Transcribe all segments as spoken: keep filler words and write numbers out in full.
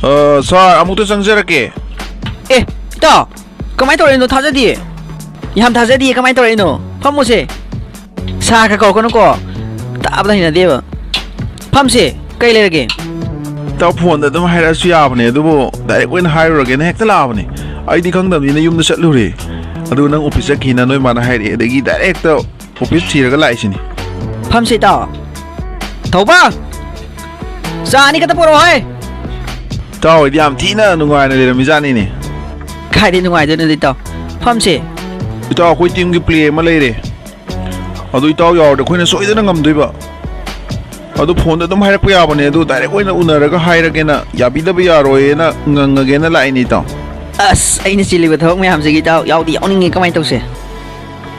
ꯑ, ꯁꯥꯔ, ꯑꯃꯨꯛꯇ ꯆꯪꯖꯔꯛꯀꯦ꯫ ꯑꯦ, ꯏꯇꯥꯎ, ꯀꯃꯥꯏꯅ ꯇꯧꯔꯛꯏꯅꯣ? ꯊꯥꯖꯗꯤꯌꯦ꯫ ꯌꯥꯝ ꯊꯥꯖꯗꯤꯌꯦ꯫ ꯀꯃꯥꯏꯅ ꯇꯧꯔꯛꯏꯅꯣ? ꯐꯝꯃꯨꯁꯦ꯫ ꯁꯥꯔ ꯈꯔ ꯀꯧꯔꯛꯀꯅꯨꯀꯣ꯫ ꯇꯥꯕꯗ ꯍꯩꯅꯗꯦꯕ꯫ ꯐꯝꯁꯦ꯫ ꯀꯩ ꯂꯩꯔꯒꯦ? ꯏꯇꯥꯎ, ꯐꯣꯟꯗ ꯑꯗꯨꯝ ꯍꯥꯏꯔꯛꯑꯁꯨ ꯌꯥꯕꯅꯦ, ꯑꯗꯨꯕꯨ ꯗꯥꯏꯔꯦꯛ ꯑꯣꯏꯅ ꯍꯥꯏꯔꯨꯔꯒꯦꯅ ꯍꯦꯛꯇ ꯂꯥꯛꯑꯕꯅꯦ꯫ ꯑꯩꯗꯤ ꯈꯪꯗꯕꯅꯤꯅ ꯌꯨꯝꯗ ꯆꯠꯂꯨꯔꯦ꯫ ꯑꯗꯨ ꯅꯪ ꯑꯣꯐꯤꯁ ꯆꯠꯈꯤꯅ ꯅꯣꯏ ꯃꯥꯅ ꯍꯥꯏꯔꯛꯑꯦ, ꯑꯗꯒꯤ ꯗꯥꯏꯔꯦꯛꯇ ꯑꯣꯐꯤꯁ ꯊꯤꯔꯒ ꯂꯥꯛꯏꯁꯤꯅꯤ꯫ ꯐꯝꯁꯦ ꯏꯇꯥꯎ꯫ ꯊꯧꯕ! ꯆꯥ ꯑꯅꯤ ꯈꯛꯇ ꯄꯨꯔꯛꯑꯣ ꯍꯦ! ꯏꯇꯥꯎ ꯍꯣꯏꯗꯤ ꯌꯥꯝ ꯊꯤꯅ ꯅꯨꯡꯉꯥꯏꯅ ꯂꯩꯔꯝꯃꯤꯖꯥꯠꯅꯤꯅꯦ꯫ ꯀꯥꯏꯗꯩ ꯅꯨꯡꯉꯥꯏꯗꯣꯏꯅꯣꯗ ꯏꯇꯥꯎ? ꯐꯝꯁꯦ꯫ ꯏꯇꯥꯎ, ꯑꯩꯈꯣꯏ ꯇꯤꯝꯒꯤ ꯄ꯭ꯂꯦ ꯑꯃ ꯂꯩꯔꯦ꯫ ꯑꯗꯨ ꯏꯇꯥꯎ ꯌꯥꯎꯔꯗꯤ ꯑꯩꯈꯣꯏꯅ ꯁꯣꯏꯗꯅ ꯉꯝꯗꯣꯏꯕ꯫ ꯑꯗꯨ ꯐꯣꯟꯗ ꯑꯗꯨꯝ ꯍꯥꯏꯔꯛꯄ ꯌꯥꯕꯅꯦ, ꯑꯗꯨ ꯗꯥꯏꯔꯦꯛ ꯑꯣꯏꯅ ꯎꯅꯔꯒ ꯍꯥꯏꯔꯒꯦꯅ, ꯌꯥꯕꯤꯗꯕ ꯌꯥꯔꯣꯏꯅ ꯉꯪꯉꯒꯦꯅ ꯂꯥꯛꯏꯅꯦ ꯏꯇꯥꯎ꯫ ꯑꯁ, ꯑꯩꯅ ꯆꯤꯜꯂꯤꯕ ꯊꯕꯛ ꯃꯌꯥꯝꯁꯤꯒꯤ ꯏꯇꯥꯎ ꯌꯥꯎꯗꯤ ꯌꯥꯎꯅꯤꯡꯉꯦ, ꯀꯃꯥꯏꯅ ꯇꯧꯁꯦ?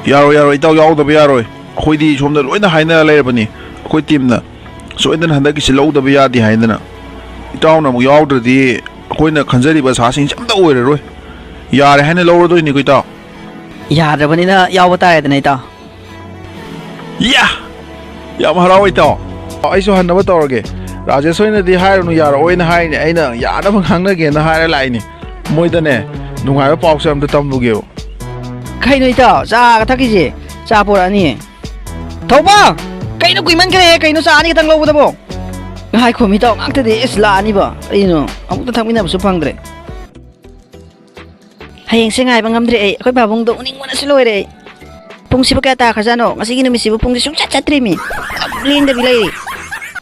ꯌꯥꯔꯣꯏ, ꯌꯥꯔꯣꯏ ꯏꯇꯥꯎ, ꯌꯥꯎꯗꯕ ꯌꯥꯔꯣꯏ꯫ ꯑꯩꯈꯣꯏꯗꯤ ꯁꯣꯝꯗ ꯂꯣꯏꯅ ꯍꯥꯏꯅꯔ ꯂꯩꯔꯕꯅꯤ, ꯑꯩꯈꯣꯏ ꯇꯤꯝꯅ ꯁꯣꯏꯗꯅ ꯍꯟꯗꯛꯀꯤꯁꯤ ꯂꯧꯗꯕ ꯌꯥꯗꯦ ꯍꯥꯏꯗꯅ꯫ ꯏꯇꯥꯎꯅ ꯑꯃꯨꯛ ꯌꯥꯎꯗ꯭ꯔꯗꯤ ꯑꯩꯈꯣꯏꯅ ꯈꯟꯖꯔꯤꯕ ꯑꯁꯥꯁꯤꯡꯁꯦ ꯑꯝꯇ ꯑꯣꯏꯔꯔꯣꯏ꯫ ꯌꯥꯔꯦ ꯍꯥꯏꯅ ꯂꯧꯔꯗꯣꯏꯅꯤꯀꯣ ꯏꯇꯥꯎ꯫ ꯌꯥꯗ꯭ꯔꯕꯅꯤꯅ ꯌꯥꯎꯕ ꯇꯥꯔꯦꯗꯅ ꯏꯇꯥꯎ꯫ ꯌꯥ! ꯌꯥꯝ ꯍꯔꯥꯎꯋꯦ ꯏꯇꯥꯎ꯫ ꯑꯩꯁꯨ ꯍꯟꯅꯕ ꯇꯧꯔꯒꯦ꯫ ꯔꯥꯖꯦꯁ ꯍꯣꯏꯅꯗꯤ ꯍꯥꯏꯔꯨꯅꯨ, ꯌꯥꯔꯛꯑꯣꯏꯅ ꯍꯥꯏꯅꯦ, ꯑꯩꯅ ꯌꯥꯅꯕ ꯉꯥꯡꯅꯒꯦꯅ ꯍꯥꯏꯔ ꯂꯥꯛꯏꯅꯤ꯫ ꯃꯣꯏꯗꯅꯦ, ꯅꯨꯡꯉꯥꯏꯕ ꯄꯥꯎꯁꯦ ꯑꯝꯇ ꯇꯝꯂꯨꯒꯦꯕ꯫ ꯀꯩꯅꯣ ꯏꯇꯥꯎ, ꯆꯥꯒ ꯊꯛꯈꯤꯁꯦ? ꯆꯥ ꯄꯣꯔꯛꯑꯅꯤ꯫ ꯊꯧꯕ! ꯀꯩꯅꯣ ꯀꯨꯏꯃꯟꯈ꯭ꯔꯦꯍꯦ, ꯀꯩꯅꯣ ꯆꯥ ꯑꯅꯤ ꯈꯛꯇꯪ ꯂꯧꯕꯗꯕꯣ? ꯉꯥꯏꯈꯣ ꯃꯤꯇꯥꯎ, ꯉꯥꯛꯇꯗꯤ ꯏꯁ ꯂꯥꯛꯑꯅꯤꯕ꯫ ꯀꯩꯅꯣ, ꯑꯃꯨꯛꯇ ꯊꯛꯃꯤꯟꯅꯕꯁꯨ ꯐꯪꯗ꯭ꯔꯦ꯫ ꯍꯌꯦꯡꯁꯦ ꯉꯥꯏꯕ ꯉꯝꯗ꯭ꯔꯦ ꯑꯩ, ꯑꯩꯈꯣꯏ ꯄꯥꯕꯨꯡꯗꯣ ꯎꯅꯤꯡꯕꯅꯁꯨ ꯂꯣꯏꯔꯦ ꯑꯩ꯫ ꯄꯨꯡꯁꯤꯕꯨ ꯀꯌꯥ ꯇꯥꯈ꯭ꯔꯖꯥꯠꯅꯣ? ꯉꯁꯤꯒꯤ ꯅꯨꯃꯤꯠꯁꯤꯕꯨ ꯄꯨꯡꯁꯦ ꯁꯨꯡꯆꯠ ꯆꯠꯇ꯭ꯔꯦꯃꯤ꯫ ꯑꯗꯨꯝ ꯂꯦꯡꯗꯕꯤ ꯂꯩꯔꯦ꯫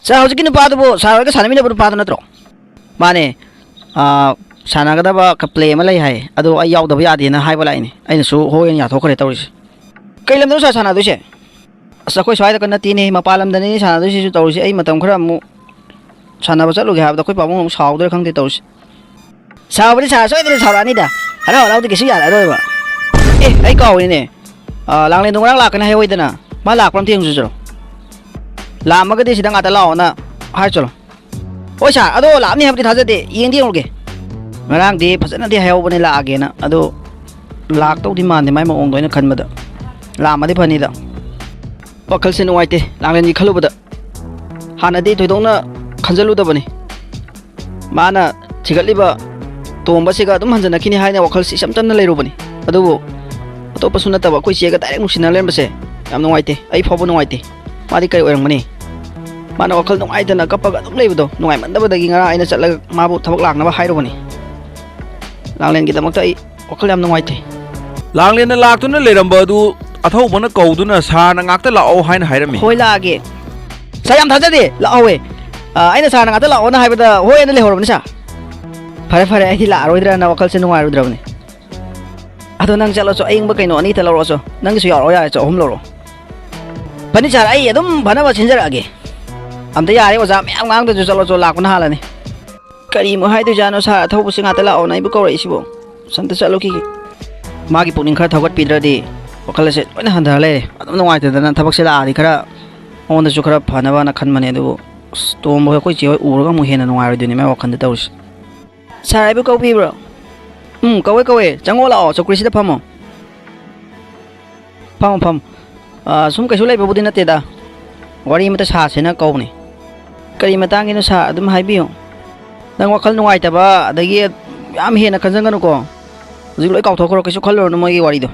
ꯁꯥꯔ, ꯍꯧꯖꯤꯛꯀꯤ ꯅꯨꯄꯥꯗꯨꯕꯨ ꯁꯥꯔ ꯍꯣꯏꯒ ꯁꯥꯟꯅꯃꯤꯟꯅꯕ ꯅꯨꯄꯥꯗꯨ ꯅꯠꯇ꯭ꯔꯣ? ꯃꯥꯅꯦ꯫ ꯑꯥ, ꯁꯥꯟꯅꯒꯗꯕ ꯀ-, ꯄ꯭ꯂꯦ ꯑꯃ ꯂꯩ ꯍꯥꯏ, ꯑꯗꯣ ꯑꯩ ꯌꯥꯎꯗꯕ ꯌꯥꯗꯦꯅ ꯍꯥꯏꯕ ꯂꯥꯛꯏꯅꯦ꯫ ꯑꯩꯅꯁꯨ ꯍꯣꯏ ꯑꯣꯏꯅ ꯌꯥꯊꯣꯛꯈ꯭ꯔꯦ ꯇꯧꯔꯤꯁꯦ꯫ ꯀꯩ ꯂꯝꯗꯅꯣ ꯁꯥꯔ ꯁꯥꯟꯅꯗꯣꯏꯁꯦ? ꯑꯁ, ꯑꯩꯈꯣꯏ ꯁ꯭ꯋꯥꯏꯗꯒ ꯅꯠꯇꯦꯅꯦ, ꯃꯄꯥꯟ ꯂꯝꯗꯅꯦ ꯁꯥꯟꯅꯗꯣꯏꯁꯤꯁꯨ ꯇꯧꯔꯤꯁꯦ꯫ ꯑꯩ ꯃꯇꯝ ꯈꯔ ꯑꯃꯨꯛ ꯁꯥꯟꯅꯕ ꯆꯠꯂꯨꯒꯦ ꯍꯥꯏꯕꯗ ꯑꯩꯈꯣꯏ ꯄꯥꯕꯨꯡ ꯑꯃꯨꯛ ꯁꯥꯎꯗꯣꯏꯔꯥ ꯈꯪꯗꯦ ꯇꯧꯔꯤꯁꯦ꯫ ꯁꯥꯎꯕꯗꯤ ꯁꯥꯔ ꯁꯣꯏꯗꯅ ꯁꯥꯎꯔꯛꯑꯅꯤꯗ꯫ ꯍꯔꯥꯎ ꯍꯔꯥꯎꯗꯤ ꯀꯩꯁꯨ ꯌꯥꯔꯛꯑꯔꯣꯏꯕ꯫ ꯑꯦ, ꯑꯩ ꯀꯥꯎꯔꯤꯅꯦ꯫ ꯑꯥ, ꯂꯥꯡꯂꯦꯟꯗꯣ ꯉꯔꯥꯡ ꯂꯥꯛꯀꯅꯤ ꯍꯥꯏꯍꯧꯏꯗꯅ꯫ ꯃꯥ ꯂꯥꯛꯄ꯭ꯔꯥ ꯑꯝꯇ ꯌꯦꯡꯉꯨꯆꯣ꯫ ꯂꯥꯛꯑꯝꯃꯒꯗꯤ ꯁꯤꯗ ꯉꯥꯛꯇ ꯂꯥꯛꯑꯣꯅ ꯍꯥꯏꯔꯨꯆꯣ꯫ ꯍꯣꯏ ꯁꯥꯔ, ꯑꯗꯣ ꯂꯥꯛꯑꯝꯅꯤ ꯍꯥꯏꯕꯗꯤ ꯊꯥꯖꯗꯦ꯫ ꯌꯦꯡꯗꯤ ꯌꯦꯡꯉꯨꯔꯒꯦ꯫ ꯉꯔꯥꯡꯗꯤ ꯐꯖꯅꯗꯤ ꯍꯥꯏꯍꯧꯕꯅꯦ ꯂꯥꯛꯑꯒꯦꯅ꯫ ꯑꯗꯣ ꯂꯥꯛꯇꯧꯗꯤ ꯃꯥꯟꯗꯦ ꯃꯥꯏ ꯃꯑꯣꯡꯗꯣ ꯑꯩꯅ ꯈꯟꯕꯗ꯫ ꯂꯥꯛꯑꯝꯃꯗꯤ ꯐꯅꯤꯗ꯫ ꯋꯥꯈꯜꯁꯦ ꯅꯨꯡꯉꯥꯏꯇꯦ ꯂꯥꯡꯂꯦꯟꯒꯤ ꯈꯜꯂꯨꯕꯗ꯫ ꯍꯥꯟꯅꯗꯤ ꯊꯣꯏꯗꯣꯛꯅ ꯈꯟꯖꯜꯂꯨꯗꯕꯅꯤ꯫ ꯃꯥꯅ ꯍꯤꯒꯠꯂꯤꯕ ꯇꯣꯝꯕꯁꯤꯒ ꯑꯗꯨꯝ ꯍꯟꯖꯤꯟꯅꯈꯤꯅꯤ ꯍꯥꯏꯅ ꯋꯥꯈꯜꯁꯤ ꯏꯆꯝ ꯆꯝꯅ ꯂꯩꯔꯨꯕꯅꯤ꯫ ꯑꯗꯨꯕꯨ ꯑꯇꯣꯞꯄꯁꯨ ꯅꯠꯇꯕ ꯑꯩꯈꯣꯏ ꯆꯦꯒ ꯗꯥꯏꯔꯦꯛ ꯅꯨꯡꯁꯤꯅ ꯂꯩꯔꯝꯕꯁꯦ ꯌꯥꯝ ꯅꯨꯡꯉꯥꯏꯇꯦ꯫ ꯑꯩ ꯐꯥꯎꯕ ꯅꯨꯡꯉꯥꯏꯇꯦ꯫ ꯃꯥꯗꯤ ꯀꯔꯤ ꯑꯣꯏꯔꯝꯒꯅꯤ? ꯃꯥꯅ ꯋꯥꯈꯜ ꯅꯨꯡꯉꯥꯏꯇꯅ ꯀꯞꯄꯒ ꯑꯗꯨꯝ ꯂꯩꯕꯗꯣ ꯅꯨꯡꯉꯥꯏꯃꯟꯗꯕꯗꯒꯤ ꯉꯔꯥꯡ ꯑꯩꯅ ꯆꯠꯂꯒ ꯃꯥꯕꯨ ꯊꯕꯛ ꯂꯥꯛꯅꯕ ꯍꯥꯏꯔꯨꯕꯅꯤ꯫ ꯂꯥꯡꯂꯦꯟꯒꯤꯗꯃꯛꯇ ꯑꯩ ꯋꯥꯈꯜ ꯌꯥꯝ ꯅꯨꯡꯉꯥꯏꯇꯦ꯫ ꯂꯥꯡꯂꯦꯟꯅ ꯂꯥꯛꯇꯨꯅ ꯂꯩꯔꯝꯕ ꯑꯗꯨ ꯑꯊꯧꯕꯅ ꯀꯧꯗꯨꯅ ꯁꯥꯔꯅ ꯉꯥꯛꯇ ꯂꯥꯛꯑꯣ ꯍꯥꯏꯅ ꯍꯥꯏꯔꯝꯃꯤ꯫ ꯍꯣꯏ, ꯂꯥꯛꯑꯒꯦ꯫ ꯁꯥꯔ ꯌꯥꯝ ꯊꯥꯖꯗꯦ, ꯂꯥꯛꯍꯧꯋꯦ꯫ ꯑ, ꯑꯩꯅ ꯁꯥꯔꯅ ꯉꯥꯛꯇ ꯂꯥꯛꯑꯣꯅ ꯍꯥꯏꯕꯗ ꯍꯣꯏ ꯑꯅ ꯂꯩꯍꯧꯔꯕꯅꯤ ꯁꯥꯔ꯫ ꯐꯔꯦ ꯐꯔꯦ, ꯑꯩꯗꯤ ꯂꯥꯛꯑꯔꯣꯏꯗ꯭ꯔꯅ ꯋꯥꯈꯜꯁꯦ ꯅꯨꯡꯉꯥꯏꯔꯨꯗ꯭ꯔꯕꯅꯤ꯫ ꯑꯗꯣ ꯅꯪ ꯆꯠꯂꯣꯁꯨ, ꯑꯌꯤꯡꯕ ꯀꯩꯅꯣ ꯑꯅꯤꯇ ꯂꯧꯔꯛꯑꯣꯁꯨ, ꯅꯪꯒꯤꯁꯨ ꯌꯥꯎꯔꯛꯑꯣ ꯌꯥꯔꯦꯁꯨ, ꯑꯍꯨꯝ ꯂꯧꯔꯛꯑꯣ꯫ ꯐꯅꯤ ꯁꯥꯔ, ꯑꯩ ꯑꯗꯨꯝ ꯐꯅꯕ ꯁꯤꯟꯖꯔꯛꯑꯒꯦ꯫ ꯑꯝꯇ ꯌꯥꯔꯦ ꯑꯣꯖꯥ, ꯃꯌꯥꯝ ꯉꯥꯡꯗꯁꯨ ꯆꯠꯂꯣꯁꯨ, ꯂꯥꯛꯄꯅ ꯍꯥꯜꯂꯅꯤ꯫ ꯀꯔꯤꯃꯨꯛ ꯍꯥꯏꯗꯣꯏꯖꯥꯠꯅꯣ ꯁꯥꯔ, ꯑꯊꯧꯕꯁꯤ ꯉꯥꯛꯇ ꯂꯥꯛꯑꯣꯅ ꯑꯩꯕꯨ ꯀꯧꯔꯛꯏꯁꯤꯕꯨ? ꯑꯝꯇ ꯆꯠꯂꯨꯈꯤꯒꯦ꯫ ꯃꯥꯒꯤ ꯄꯨꯛꯅꯤꯡ ꯈꯔ ꯊꯧꯒꯠꯄꯤꯗ꯭ꯔꯗꯤ ꯋꯥꯈꯜ ꯑꯁꯦ ꯂꯣꯏꯅ ꯍꯟꯊꯔ ꯂꯩꯔꯦ꯫ ꯑꯗꯨꯝ ꯅꯨꯡꯉꯥꯏꯇꯗꯅ ꯊꯕꯛꯁꯦ ꯂꯥꯛꯑꯗꯤ ꯈꯔ ꯃꯉꯣꯟꯗꯁꯨ ꯈꯔ ꯐꯅꯕꯅ ꯈꯟꯕꯅꯦ, ꯑꯗꯨꯕꯨ ꯑꯁ, ꯇꯣꯝꯕ ꯍꯣꯏ ꯑꯩꯈꯣꯏ ꯆꯦ ꯍꯣꯏ ꯎꯔꯒ ꯑꯃꯨꯛ ꯍꯦꯟꯅ ꯅꯨꯡꯉꯥꯏꯔꯣꯏꯗꯣꯏꯅꯤ ꯃꯥꯏ ꯋꯥꯈꯜꯗ ꯇꯧꯔꯤꯁꯦ꯫ ꯁꯥꯔ ꯑꯩꯕꯨ ꯀꯧꯕꯤꯕ꯭ꯔꯣ? ꯎꯝ, ꯀꯧꯋꯦ ꯀꯧꯋꯦ, ꯆꯪꯉꯣ ꯂꯥꯛꯑꯣ, ꯆꯧꯀ꯭ꯔꯤꯁꯤꯗ ꯐꯝꯃꯣ꯫ ꯐꯝꯃꯣ ꯐꯝꯃꯣ꯫ ꯑ, ꯁꯨꯝ ꯀꯩꯁꯨ ꯂꯩꯕꯕꯨꯗꯤ ꯅꯠꯇꯦꯗ, ꯋꯥꯔꯤ ꯑꯃꯇ ꯁꯥꯁꯦꯅ ꯀꯧꯕꯅꯦ꯫ ꯀꯔꯤ ꯃꯇꯥꯡꯒꯤꯅꯣ ꯁꯥꯔ? ꯑꯗꯨꯝ ꯍꯥꯏꯕꯤꯌꯨ꯫ ꯅꯪ ꯋꯥꯈꯜ ꯅꯨꯡꯉꯥꯏꯇꯕ ꯑꯗꯒꯤ ꯌꯥꯝ ꯍꯦꯟꯅ ꯈꯟꯖꯟꯒꯅꯨꯀꯣ꯫ ꯍꯧꯖꯤꯛ ꯂꯣꯏ ꯀꯥꯎꯊꯣꯛꯈ꯭ꯔꯣ, ꯀꯩꯁꯨ ꯈꯜꯂꯨꯔꯅꯨ ꯃꯣꯏꯒꯤ ꯋꯥꯔꯤꯗꯣ꯫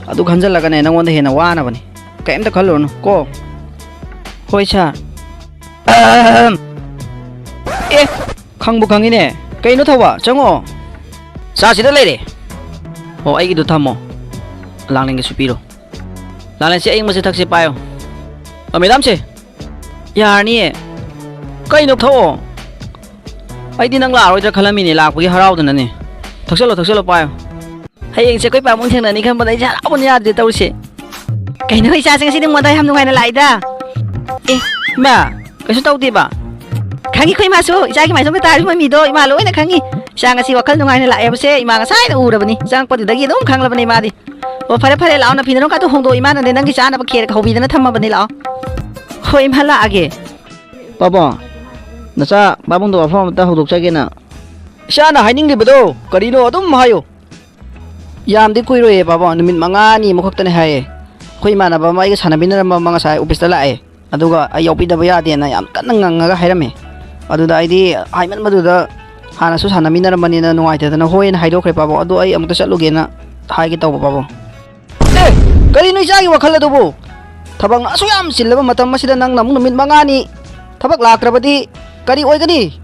ꯑꯗꯨ ꯈꯟꯖꯜꯂꯒꯅꯦ ꯅꯪꯉꯣꯟꯗ ꯍꯦꯟꯅ ꯋꯥꯅꯕꯅꯤ꯫ ꯀꯩꯝꯇ ꯈꯜꯂꯨꯔꯅꯨ ꯀꯣ꯫ ꯍꯣꯏ ꯁꯥꯔ꯫ ꯑꯍꯝ꯫ ꯑꯦ, ꯈꯪꯕꯨ ꯈꯪꯉꯤꯅꯦ꯫ ꯀꯩꯅꯣ ꯊꯧꯕ? ꯆꯪꯉꯣ꯫ ꯁꯥꯔ ꯁꯤꯗ ꯂꯩꯔꯦ꯫ ꯑꯣ, ꯑꯩꯒꯤꯗꯣ ꯊꯝꯃꯣ꯫ ꯂꯥꯡꯂꯦꯟꯒꯤꯁꯨ ꯄꯤꯔꯣ꯫ ꯂꯥꯡꯂꯦꯟꯁꯦ ꯑꯌꯤꯡꯕꯁꯦ ꯊꯛꯁꯦ, ꯄꯥꯏꯌꯣ꯫ ꯑ, ꯃꯦꯗꯥꯝꯁꯦ꯫ ꯌꯥꯔꯅꯤꯌꯦ꯫ ꯀꯩꯅꯣ ꯊꯛꯑꯣ꯫ ꯑꯩꯗꯤ ꯅꯪ ꯂꯥꯛꯑꯔꯣꯏꯗ꯭ꯔꯥ ꯈꯜꯂꯝꯃꯤꯅꯦ, ꯂꯥꯛꯄꯒꯤ ꯍꯔꯥꯎꯗꯅꯅꯦ꯫ ꯊꯛꯆꯜꯂꯣ, ꯊꯛꯆꯜꯂꯣ, ꯄꯥꯏꯌꯣ꯫ ꯍꯌꯦꯡꯁꯦ ꯑꯩꯈꯣꯏ ꯄꯥꯕꯨꯡ ꯊꯦꯡꯅꯅꯤ ꯈꯟꯕꯗ ꯑꯩꯁꯦ ꯍꯔꯥꯎꯕꯅ ꯌꯥꯗ꯭ꯔꯦ ꯇꯧꯔꯤꯁꯦ꯫ ꯀꯩꯅꯣ ꯏꯆꯥꯁꯦ ꯉꯁꯤꯗꯤ ꯃꯣꯟꯗꯥ ꯌꯥꯝ ꯅꯨꯡꯉꯥꯏꯅ ꯂꯥꯛꯏꯗ꯫ ꯑꯦ, ꯏꯃꯥ, ꯀꯩꯁꯨ ꯇꯧꯗꯦꯕ꯫ ꯈꯪꯉꯤ ꯑꯩꯈꯣꯏ ꯏꯃꯥꯁꯨ, ꯏꯆꯥꯒꯤ ꯃꯥꯏꯁꯣꯝꯗ ꯇꯥꯔꯤꯕ ꯃꯃꯤꯗꯣ ꯏꯃꯥ ꯂꯣꯏꯅ ꯈꯪꯉꯤ꯫ ꯏꯆꯥ ꯉꯁꯤ ꯋꯥꯈꯜ ꯅꯨꯡꯉꯥꯏꯅ ꯂꯥꯛꯑꯦꯕꯁꯦ ꯏꯃꯥ ꯉꯁꯥꯏꯅ ꯎꯔꯕꯅꯤ꯫ ꯆꯪꯉꯛꯄꯗꯨꯗꯒꯤ ꯑꯗꯨꯝ ꯈꯪꯂꯕꯅꯦ ꯏꯃꯥꯗꯤ꯫ ꯑꯣ, ꯐꯔꯦ, ꯐꯔꯦ, ꯂꯥꯛꯑꯣ, ꯅꯐꯤ ꯅꯔꯣꯟ ꯀꯥꯗꯣ ꯍꯣꯡꯗꯣꯛꯑꯣ, ꯏꯃꯥꯅꯅꯦ ꯅꯪꯒꯤ ꯆꯥꯅꯕ ꯈꯦꯔꯒ ꯍꯧꯕꯤꯗꯅ ꯊꯝꯃꯕꯅꯦ, ꯂꯥꯛꯑꯣ꯫ ꯍꯣꯏ, ꯏꯃꯥ, ꯂꯥꯛꯑꯒꯦ꯫ ꯄꯥꯕꯨꯡ, ꯅꯆꯥ ꯄꯥꯕꯨꯡꯗꯣ ꯋꯥꯐꯝ ꯑꯃꯇ ꯍꯧꯗꯣꯛꯆꯒꯦꯅ꯫ ꯏꯆꯥꯅ ꯍꯥꯏꯅꯤꯡꯂꯤꯕꯗꯣ ꯀꯔꯤꯅꯣ ꯑꯗꯨꯝ ꯍꯥꯏꯌꯨ꯫ ꯌꯥꯝꯗꯤ ꯀꯨꯏꯔꯣꯏꯌꯦ ꯄꯥꯕꯨꯡ, ꯅꯨꯃꯤꯠ ꯃꯉꯥꯅꯤꯃꯨꯛ ꯈꯛꯇꯅꯦ ꯍꯥꯏꯌꯦ꯫ ꯑꯩꯈꯣꯏ ꯏꯃꯥꯟꯅꯕ ꯑꯃ, ꯑꯩꯒ ꯁꯥꯟꯅꯃꯤꯟꯅꯔꯝꯕ ꯑꯃ ꯉꯁꯥꯏ ꯑꯣꯐꯤꯁꯇ ꯂꯥꯛꯑꯦ꯫ ꯑꯗꯨꯒ ꯑꯩ ꯌꯥꯎꯕꯤꯗꯕ ꯌꯥꯗꯦꯅ ꯌꯥꯝ ꯀꯟꯅ ꯉꯪꯉꯒ ꯍꯥꯏꯔꯝꯃꯦ꯫ ꯑꯗꯨꯗ ꯑꯩꯗꯤ ꯍꯥꯏꯃꯟꯕꯗꯨꯗ ꯍꯥꯟꯅꯁꯨ ꯁꯥꯟꯅꯃꯤꯟꯅꯔꯝꯕꯅꯤꯅ ꯅꯨꯡꯉꯥꯏꯇꯗꯅ ꯍꯣꯏꯅ ꯍꯥꯏꯗꯣꯛꯈ꯭ꯔꯦ ꯄꯥꯕꯨꯡ꯫ ꯑꯗꯣ ꯑꯩ ꯑꯃꯨꯛꯇ ꯆꯠꯂꯨꯒꯦꯅ ꯍꯥꯏꯒꯦ ꯇꯧꯕ ꯄꯥꯕꯨꯡ꯫ ꯑꯦ, ꯀꯔꯤꯅꯣ ꯏꯆꯥꯒꯤ ꯋꯥꯈꯜ ꯑꯗꯨꯕꯨ? ꯊꯕꯛꯅ ꯑꯁꯨꯛ ꯌꯥꯝ ꯆꯤꯜꯂꯕ ꯃꯇꯝ ꯑꯁꯤꯗ ꯅꯪꯅ ꯑꯃꯨꯛ ꯅꯨꯃꯤꯠ ꯃꯉꯥꯅꯤ ꯊꯕꯛ ꯂꯥꯛꯇ꯭ꯔꯕꯗꯤ ꯀꯔꯤ ꯑꯣꯏꯒꯅꯤ?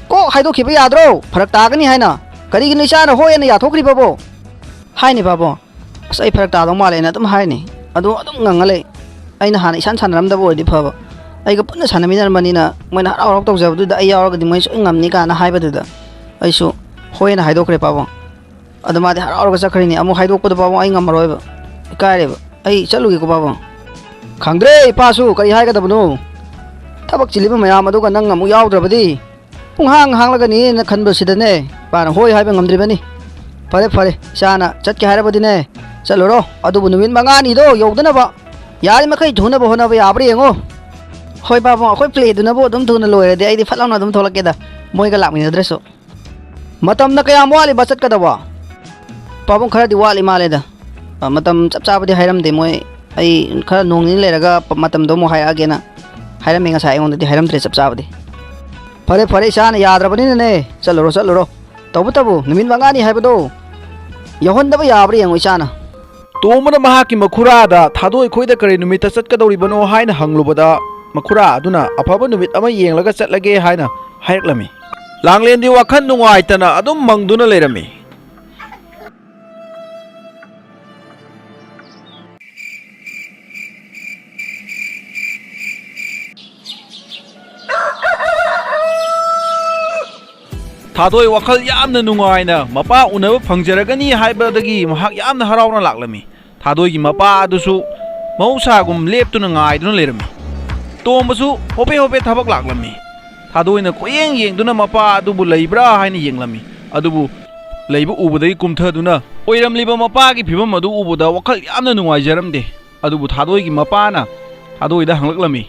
ꯀꯣꯛ ꯍꯥꯏꯗꯣꯛꯈꯤꯕ ꯌꯥꯗ꯭ꯔꯣ? ꯐꯔꯛ ꯇꯥꯒꯅꯤ ꯍꯥꯏꯅ꯫ ꯀꯔꯤꯒꯤꯅꯣ ꯏꯆꯥꯅ ꯍꯣꯏ ꯑꯅ ꯌꯥꯊꯣꯛꯈ꯭ꯔꯤꯕꯕꯣ? ꯍꯥꯏꯅꯤ ꯄꯥꯕꯨꯡ꯫ ꯑꯁ, ꯑꯩ ꯐꯔꯛ ꯇꯥꯗꯧ ꯃꯥꯜꯂꯦꯅ ꯑꯗꯨꯝ ꯍꯥꯏꯅꯤ꯫ ꯑꯗꯨ ꯑꯗꯨꯝ ꯉꯪꯉ ꯂꯩ꯫ ꯑꯩꯅ ꯍꯥꯟꯅ ꯏꯁꯥꯟ ꯁꯥꯟꯅꯔꯝꯗꯕ ꯑꯣꯏꯔꯗꯤ ꯐꯕ꯫ ꯑꯩꯒ ꯄꯨꯟꯅ ꯁꯥꯟꯅꯃꯤꯟꯅꯔꯝꯕꯅꯤꯅ ꯃꯣꯏꯅ ꯍꯔꯥꯎ ꯍꯔꯥꯎ ꯇꯧꯖꯕꯗꯨꯗ ꯑꯩ ꯌꯥꯎꯔꯒꯗꯤ ꯃꯣꯏ ꯁꯣꯏ ꯉꯝꯅꯤ ꯀꯥꯏꯅ ꯍꯥꯏꯕꯗꯨꯗ ꯑꯩꯁꯨ ꯍꯣꯏꯅ ꯍꯥꯏꯗꯣꯛꯈ꯭ꯔꯦ ꯄꯥꯕꯨꯡ꯫ ꯑꯗꯨ ꯃꯥꯗꯤ ꯍꯔꯥꯎꯔꯒ ꯆꯠꯈ꯭ꯔꯤꯅꯤ꯫ ꯑꯃꯨꯛ ꯍꯥꯏꯗꯣꯛꯄꯗꯣ ꯄꯥꯕꯨꯡ ꯑꯩ ꯉꯝꯃꯔꯣꯏꯕ꯫ ꯏꯀꯥꯏꯔꯦꯕ꯫ ꯑꯩ ꯆꯠꯂꯨꯒꯦꯀꯣ ꯄꯥꯕꯨꯡ꯫ ꯈꯪꯗ꯭ꯔꯦ ꯏꯄꯥꯁꯨ ꯀꯔꯤ ꯍꯥꯏꯒꯗꯕꯅꯣ꯫ ꯊꯕꯛ ꯆꯤꯜꯂꯤꯕ ꯃꯌꯥꯝ ꯑꯗꯨꯒ ꯅꯪ ꯑꯃꯨꯛ ꯌꯥꯎꯗ꯭ꯔꯕꯗꯤ ꯄꯨꯡꯍꯥꯡ ꯍꯥꯡꯂꯒꯅꯤꯅ ꯈꯟꯕꯁꯤꯗꯅꯦ ꯏꯄꯥꯅ ꯍꯣꯏ ꯍꯥꯏꯕ ꯉꯝꯗ꯭ꯔꯤꯕꯅꯤ꯫ ꯐꯔꯦ ꯐꯔꯦ, ꯏꯆꯥꯅ ꯆꯠꯀꯦ ꯍꯥꯏꯔꯕꯗꯤꯅꯦ ꯆꯠꯂꯨꯔꯣ꯫ ꯑꯗꯨꯕꯨ ꯅꯨꯃꯤꯠ ꯃꯉꯥꯅꯤꯗꯣ ꯌꯧꯗꯅꯕ ꯌꯥꯔꯤꯃꯈꯩ ꯊꯨꯅꯕ ꯍꯣꯠꯅꯕ ꯌꯥꯕ꯭ꯔꯥ ꯌꯦꯡꯉꯣ꯫ ꯍꯣꯏ ꯄꯥꯕꯨꯡ, ꯑꯩꯈꯣꯏ ꯄ꯭ꯂꯦꯗꯨꯅꯕꯨ ꯑꯗꯨꯝ ꯊꯨꯅ ꯂꯣꯏꯔꯗꯤ ꯑꯩꯗꯤ ꯐꯠ ꯂꯥꯎꯅ ꯑꯗꯨꯝ ꯊꯣꯛꯂꯛꯀꯦꯗ꯫ ꯃꯣꯏꯒ ꯂꯥꯛꯃꯤꯟꯅꯗ꯭ꯔꯁꯨ꯫ ꯃꯇꯝꯅ ꯀꯌꯥꯝ ꯋꯥꯠꯂꯤꯕ ꯆꯠꯀꯗꯕ? ꯄꯥꯕꯨꯡ, ꯈꯔꯗꯤ ꯋꯥꯠꯂꯤ ꯃꯥꯜꯂꯦꯗ꯫ ꯑ, ꯃꯇꯝ ꯆꯞ ꯆꯥꯕꯗꯤ ꯍꯥꯏꯔꯝꯗꯦ ꯃꯣꯏ꯫ ꯑꯩ ꯈꯔ ꯅꯣꯡ ꯅꯤꯅꯤ ꯂꯩꯔꯒ ꯄ-, ꯃꯇꯝꯗꯣ ꯑꯃꯨꯛ ꯍꯥꯏꯔꯛꯑꯒꯦꯅ ꯍꯥꯏꯔꯝꯃꯦ ꯉꯁꯥꯏ꯫ ꯑꯩꯉꯣꯟꯗꯗꯤ ꯍꯥꯏꯔꯝꯗ꯭ꯔꯦ ꯆꯞ ꯆꯥꯕꯗꯤ꯫ ꯐꯔꯦ ꯐꯔꯦ, ꯏꯆꯥꯅ ꯌꯥꯗ꯭ꯔꯕꯅꯤꯅꯅꯦ꯫ ꯆꯠꯂꯨꯔꯣ ꯆꯠꯂꯨꯔꯣ꯫ ꯇꯧꯕꯇꯕꯨ ꯅꯨꯃꯤꯠ ꯃꯉꯥꯅꯤ ꯍꯥꯏꯕꯗꯣ ꯌꯧꯍꯟꯗꯕ ꯌꯥꯕ꯭ꯔꯥ ꯌꯦꯡꯉꯨ ꯏꯆꯥꯅ꯫ ꯇꯣꯝꯕꯅ ꯃꯍꯥꯛꯀꯤ ꯃꯈꯨꯔꯥꯗ ꯊꯥꯗꯣꯏ ꯈꯣꯏꯗ ꯀꯔꯤ ꯅꯨꯃꯤꯠꯇ ꯆꯠꯀꯗꯧꯔꯤꯕꯅꯣ ꯍꯥꯏꯅ ꯍꯪꯂꯨꯕꯗ, ꯃꯈꯨꯔꯥ ꯑꯗꯨꯅ ꯑꯐꯕ ꯅꯨꯃꯤꯠ ꯑꯃ ꯌꯦꯡꯂꯒ ꯆꯠꯂꯒꯦ ꯍꯥꯏꯅ ꯍꯥꯏꯔꯛꯂꯝꯃꯤ꯫ ꯂꯥꯡꯂꯦꯟꯗꯤ ꯋꯥꯈꯜ ꯅꯨꯡꯉꯥꯏꯇꯅ ꯑꯗꯨꯝ ꯃꯪꯗꯨꯅ ꯂꯩꯔꯝꯃꯤ꯫ ꯊꯥꯗꯣꯏ ꯋꯥꯈꯜ ꯌꯥꯝꯅ ꯅꯨꯡꯉꯥꯏꯅ ꯃꯄꯥ ꯎꯅꯕ ꯐꯪꯖꯔꯒꯅꯤ ꯍꯥꯏꯕꯗꯒꯤ ꯃꯍꯥꯛ ꯌꯥꯝꯅ ꯍꯔꯥꯎꯅ ꯂꯥꯛꯂꯝꯃꯤ꯫ ꯊꯥꯗꯣꯏꯒꯤ ꯃꯄꯥ ꯑꯗꯨꯁꯨ ꯃꯍꯧꯁꯥꯒꯨꯝ ꯂꯦꯞꯇꯨꯅ ꯉꯥꯏꯗꯨꯅ ꯂꯩꯔꯝꯃꯤ꯫ ꯇꯣꯝꯕꯁꯨ ꯍꯣꯕꯦ ꯍꯣꯕꯦ ꯊꯕꯛ ꯂꯥꯛꯂꯝꯃꯤ꯫ ꯊꯥꯗꯣꯏꯅ ꯀꯣꯏꯌꯦꯡ ꯌꯦꯡꯗꯨꯅ ꯃꯄꯥ ꯑꯗꯨꯕꯨ ꯂꯩꯕ꯭ꯔꯥ ꯍꯥꯏꯅ ꯌꯦꯡꯂꯝꯃꯤ꯫ ꯑꯗꯨꯕꯨ ꯂꯩꯕ ꯎꯕꯗꯒꯤ ꯀꯨꯝꯊꯗꯨꯅ ꯑꯣꯏꯔꯝꯂꯤꯕ ꯃꯄꯥꯒꯤ ꯐꯤꯕꯝ ꯑꯗꯨ ꯎꯕꯗ ꯋꯥꯈꯜ ꯌꯥꯝꯅ ꯅꯨꯡꯉꯥꯏꯖꯔꯝꯗꯦ꯫ ꯑꯗꯨꯕꯨ ꯊꯥꯗꯣꯏꯒꯤ ꯃꯄꯥꯅ ꯊꯥꯗꯣꯏꯗ ꯍꯪꯂꯛꯂꯝꯃꯤ꯫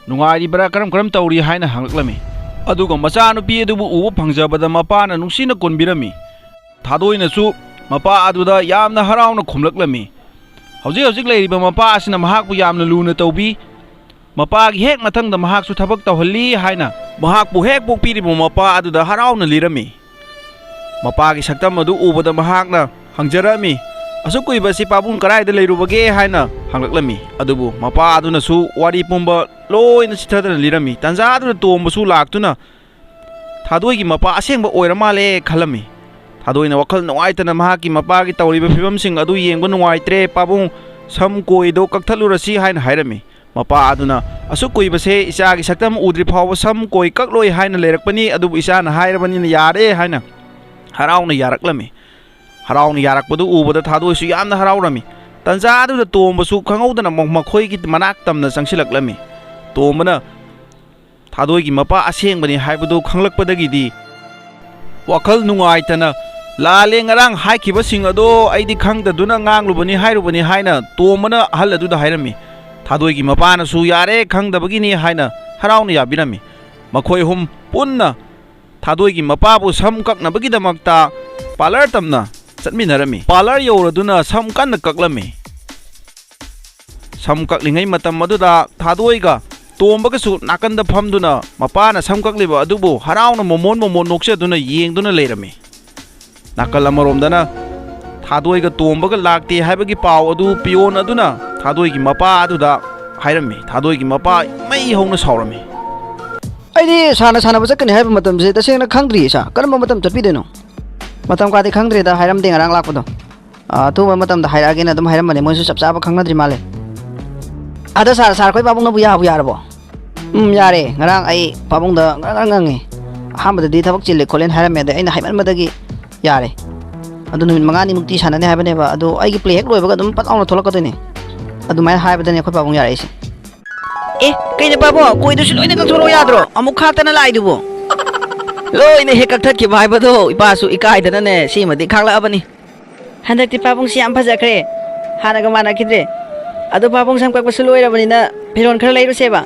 "ꯅꯨꯡꯉꯥꯏꯔꯤꯕ꯭ꯔꯥ, ꯀꯔꯝ ꯀꯔꯝ ꯇꯧꯔꯤ?" ꯍꯥꯏꯅ ꯍꯪꯂꯛꯂꯝꯃꯤ꯫ ꯑꯗꯨꯒ ꯃꯆꯥꯅꯨꯄꯤ ꯑꯗꯨꯕꯨ ꯎꯕ ꯐꯪꯖꯕꯗ ꯃꯄꯥꯅ ꯅꯨꯡꯁꯤꯅ ꯀꯣꯟꯕꯤꯔꯝꯃꯤ꯫ ꯊꯥꯗꯣꯏꯅꯁꯨ ꯃꯄꯥ ꯑꯗꯨꯗ ꯌꯥꯝꯅ ꯍꯔꯥꯎꯅ ꯈꯨꯝꯂꯛꯂꯝꯃꯤ꯫ ꯍꯧꯖꯤꯛ ꯍꯧꯖꯤꯛ ꯂꯩꯔꯤꯕ ꯃꯄꯥ ꯑꯁꯤꯅ ꯃꯍꯥꯛꯄꯨ ꯌꯥꯝꯅ ꯂꯨꯅ ꯇꯧꯕꯤ꯫ ꯃꯄꯥꯒꯤ ꯍꯦꯛ ꯃꯊꯪꯗ ꯃꯍꯥꯛꯁꯨ ꯊꯕꯛ ꯇꯧꯍꯜꯂꯤ ꯍꯥꯏꯅ ꯃꯍꯥꯛꯄꯨ ꯍꯦꯛ ꯄꯣꯛꯄꯤꯔꯤꯕ ꯃꯄꯥ ꯑꯗꯨꯗ ꯍꯔꯥꯎꯅ ꯂꯤꯔꯝꯃꯤ꯫ ꯃꯄꯥꯒꯤ ꯁꯛꯇꯝ ꯑꯗꯨ ꯎꯕꯗ ꯃꯍꯥꯛꯅ ꯍꯪꯖꯔꯛꯑꯝꯃꯤ, "ꯑꯁꯨꯛ ꯀꯨꯏꯕꯁꯤ ꯄꯥꯕꯨꯡ ꯀꯗꯥꯏꯗ ꯂꯩꯔꯨꯕꯒꯦ?" ꯍꯥꯏꯅ ꯍꯪꯂꯛꯂꯝꯃꯤ꯫ ꯑꯗꯨꯕꯨ ꯃꯄꯥ ꯑꯗꯨꯅꯁꯨ ꯋꯥꯔꯤ ꯄꯨꯝꯕ ꯂꯣꯏꯅ ꯆꯤꯊꯗꯅ ꯂꯤꯔꯝꯃꯤ꯫ ꯇꯥꯟꯖꯥ ꯑꯗꯨꯗ ꯇꯣꯝꯕꯁꯨ ꯂꯥꯛꯇꯨꯅ ꯊꯥꯗꯣꯏꯒꯤ ꯃꯄꯥ ꯑꯁꯦꯡꯕ ꯑꯣꯏꯔ ꯃꯥꯜꯂꯦ ꯈꯜꯂꯝꯃꯤ꯫ ꯊꯥꯗꯣꯏꯅ ꯋꯥꯈꯜ ꯅꯨꯡꯉꯥꯏꯇꯅ ꯃꯍꯥꯛꯀꯤ ꯃꯄꯥꯒꯤ ꯇꯧꯔꯤꯕ ꯐꯤꯕꯝꯁꯤꯡ ꯑꯗꯨ ꯌꯦꯡꯕ ꯅꯨꯡꯉꯥꯏꯇ꯭ꯔꯦ, "ꯄꯥꯕꯨꯡ, ꯁꯝ ꯀꯣꯏꯗꯣ ꯀꯛꯊꯠꯂꯨꯔꯁꯤ" ꯍꯥꯏꯅ ꯍꯥꯏꯔꯝꯃꯤ꯫ ꯃꯄꯥ ꯑꯗꯨꯅ, "ꯑꯁꯨꯛ ꯀꯨꯏꯕꯁꯦ ꯏꯆꯥꯒꯤ ꯁꯛꯇꯝ ꯎꯗ꯭ꯔꯤ ꯐꯥꯎꯕ ꯁꯝ ꯀꯣꯏ ꯀꯛꯂꯣꯏ ꯍꯥꯏꯅ ꯂꯩꯔꯛꯄꯅꯤ, ꯑꯗꯨꯕꯨ ꯏꯆꯥꯅ ꯍꯥꯏꯔꯕꯅꯤꯅ ꯌꯥꯔꯦ" ꯍꯥꯏꯅ ꯍꯔꯥꯎꯅ ꯌꯥꯔꯛꯂꯝꯃꯤ꯫ ꯍꯔꯥꯎꯅ ꯌꯥꯔꯛꯄꯗꯨ ꯎꯕꯗ ꯊꯥꯗꯣꯏꯁꯨ ꯌꯥꯝꯅ ꯍꯔꯥꯎꯔꯝꯃꯤ꯫ ꯇꯟꯖꯥ ꯑꯗꯨꯗ ꯇꯣꯝꯕꯁꯨ ꯈꯪꯍꯧꯗꯅ ꯃ-, ꯃꯈꯣꯏꯒꯤ ꯃꯅꯥꯛ ꯇꯝꯅ ꯆꯪꯁꯤꯜꯂꯛꯂꯝꯃꯤ꯫ ꯇꯣꯝꯕꯅ ꯊꯥꯗꯣꯏꯒꯤ ꯃꯄꯥ ꯑꯁꯦꯡꯕꯅꯤ ꯍꯥꯏꯕꯗꯨ ꯈꯪꯂꯛꯄꯗꯒꯤꯗꯤ ꯋꯥꯈꯜ ꯅꯨꯡꯉꯥꯏꯇꯅ, "ꯂꯥꯜꯂꯦ, ꯉꯔꯥꯡ ꯍꯥꯏꯈꯤꯕꯁꯤꯡ ꯑꯗꯣ ꯑꯩꯗꯤ ꯈꯪꯗꯗꯨꯅ ꯉꯥꯡꯂꯨꯕꯅꯤ ꯍꯥꯏꯔꯨꯕꯅꯤ" ꯍꯥꯏꯅ ꯇꯣꯝꯕꯅ ꯑꯍꯜ ꯑꯗꯨꯗ ꯍꯥꯏꯔꯝꯃꯤ꯫ ꯊꯥꯗꯣꯏꯒꯤ ꯃꯄꯥꯅꯁꯨ "ꯌꯥꯔꯦ, ꯈꯪꯗꯕꯒꯤꯅꯤ" ꯍꯥꯏꯅ ꯍꯔꯥꯎꯅ ꯌꯥꯕꯤꯔꯝꯃꯤ꯫ ꯃꯈꯣꯏ ꯑꯍꯨꯝ ꯄꯨꯟꯅ ꯊꯥꯗꯣꯏꯒꯤ ꯃꯄꯥꯕꯨ ꯁꯝ ꯀꯛꯅꯕꯒꯤꯗꯃꯛꯇ ꯄꯥꯔꯂꯔ ꯇꯝꯅ ꯆꯠꯃꯤꯟꯅꯔꯝꯃꯤ꯫ ꯄꯥꯔꯂꯔ ꯌꯧꯔꯗꯨꯅ ꯁꯝ ꯀꯟꯅ ꯀꯛꯂꯝꯃꯤ꯫ ꯁꯝ ꯀꯛꯂꯤꯉꯩ ꯃꯇꯝ ꯑꯗꯨꯗ ꯊꯥꯗꯣꯏꯒ ꯇꯣꯝꯕꯒꯁꯨ ꯅꯥꯀꯟꯗ ꯐꯝꯗꯨꯅ ꯃꯄꯥꯅ ꯁꯝ ꯀꯛꯂꯤꯕ ꯑꯗꯨꯕꯨ ꯍꯔꯥꯎꯅ ꯃꯣꯃꯣꯟ ꯃꯣꯃꯣꯟ ꯅꯣꯛꯆꯗꯨꯅ ꯌꯦꯡꯗꯨꯅ ꯂꯩꯔꯝꯃꯤ꯫ ꯅꯥꯀꯜ ꯑꯃꯔꯣꯝꯗꯅ ꯊꯥꯗꯣꯏꯒ ꯇꯣꯝꯕꯒ ꯂꯥꯛꯇꯦ ꯍꯥꯏꯕꯒꯤ ꯄꯥꯎ ꯑꯗꯨ ꯄꯤꯌꯣꯟ ꯑꯗꯨꯅ ꯊꯥꯗꯣꯏꯒꯤ ꯃꯄꯥ ꯑꯗꯨꯗ ꯍꯥꯏꯔꯝꯃꯤ꯫ ꯊꯥꯗꯣꯏꯒꯤ ꯃꯄꯥ ꯃꯩ ꯍꯧꯅ ꯁꯥꯎꯔꯝꯃꯤ꯫ "ꯑꯩꯗꯤ ꯁꯥꯟꯅ ꯁꯥꯟꯅꯕ ꯆꯠꯀꯅꯤ ꯍꯥꯏꯕ ꯃꯇꯝꯁꯦ ꯇꯁꯦꯡꯅ ꯈꯪꯗ꯭ꯔꯤꯌꯦ ꯁꯥꯔ꯫ ꯀꯔꯝꯕ ꯃꯇꯝ ꯆꯠꯄꯤꯗꯣꯏꯅꯣ?" "ꯃꯇꯝ ꯀꯥꯗꯤ ꯈꯪꯗ꯭ꯔꯤꯗ, ꯍꯥꯏꯔꯝꯗꯦ ꯉꯔꯥꯡ ꯂꯥꯛꯄꯗꯣ꯫ ꯑ, ꯑꯊꯨꯕ ꯃꯇꯝꯗ ꯍꯥꯏꯔꯛꯑꯒꯦꯅ ꯑꯗꯨꯝ ꯍꯥꯏꯔꯝꯕꯅꯦ, ꯃꯣꯏꯁꯨ ꯆꯞ ꯆꯥꯕ ꯈꯪꯅꯗ꯭ꯔꯤ ꯃꯥꯜꯂꯦ꯫ ꯑꯗꯣ ꯁꯥꯔ, ꯁꯥꯔ, ꯑꯩꯈꯣꯏ ꯄꯥꯕꯨꯡꯅꯕꯨ ꯌꯥꯕꯨ ꯌꯥꯔꯕꯣ?" "ꯎꯝ, ꯌꯥꯔꯦ꯫ ꯉꯔꯥꯡ ꯑꯩ ꯄꯥꯕꯨꯡꯗ ꯉꯔꯪ ꯉꯔꯪ ꯉꯪꯉꯦ꯫ ꯑꯍꯥꯟꯕꯗꯗꯤ ꯊꯕꯛ ꯆꯤꯜꯂꯦ ꯈꯣꯠꯂꯦꯅ ꯍꯥꯏꯔꯝꯃꯦ, ꯑꯗꯩ ꯑꯩꯅ ꯍꯥꯏꯃꯟꯕꯗꯒꯤ ꯌꯥꯔꯦ꯫ ꯑꯗꯨ ꯅꯨꯃꯤꯠ ꯃꯉꯥꯅꯤꯃꯨꯛꯇꯤ ꯁꯥꯟꯅꯅꯤ ꯍꯥꯏꯕꯅꯦꯕ, ꯑꯗꯨ ꯑꯩꯒꯤ ꯄ꯭ꯂꯦ ꯍꯦꯛ ꯂꯣꯏꯕꯒ ꯑꯗꯨꯝ ꯄꯠ ꯂꯥꯎꯅ ꯊꯣꯛꯂꯛꯀꯗꯣꯏꯅꯦ꯫ ꯑꯗꯨꯃꯥꯏꯅ ꯍꯥꯏꯕꯗꯅꯦ ꯑꯩꯈꯣꯏ ꯄꯥꯕꯨꯡ ꯌꯥꯔꯛꯏꯁꯦ꯫" "ꯑꯦ, ꯀꯩꯅꯣ ꯄꯥꯕꯨꯡ, ꯀꯣꯏꯗꯨꯁꯨ ꯂꯣꯏꯅ ꯀꯛꯊꯣꯔꯛꯑꯣ ꯌꯥꯗ꯭ꯔꯣ? ꯑꯃꯨꯛ ꯈꯥꯛꯇꯅ ꯂꯥꯛꯏꯗꯨꯕꯨ?" "ꯂꯣꯏꯅ ꯍꯦꯛ ꯀꯛꯊꯠꯈꯤꯕ ꯍꯥꯏꯕꯗꯣ ꯏꯄꯥꯁꯨ ꯏꯀꯥꯏꯗꯅꯅꯦ ꯁꯤꯃꯗꯤ ꯈꯥꯛꯂꯛꯑꯕꯅꯤ꯫ ꯍꯟꯗꯛꯇꯤ ꯄꯥꯕꯨꯡꯁꯤ ꯌꯥꯝ ꯐꯖꯈ꯭ꯔꯦ, ꯍꯥꯟꯅꯒ ꯃꯥꯟꯅꯈꯤꯗ꯭ꯔꯦ꯫ ꯑꯗꯣ ꯄꯥꯕꯨꯡ ꯁꯝ ꯀꯛꯄꯁꯨ ꯂꯣꯏꯔꯕꯅꯤꯅ ꯐꯤꯔꯣꯜ ꯈꯔ ꯂꯩꯔꯨꯁꯦꯕ?"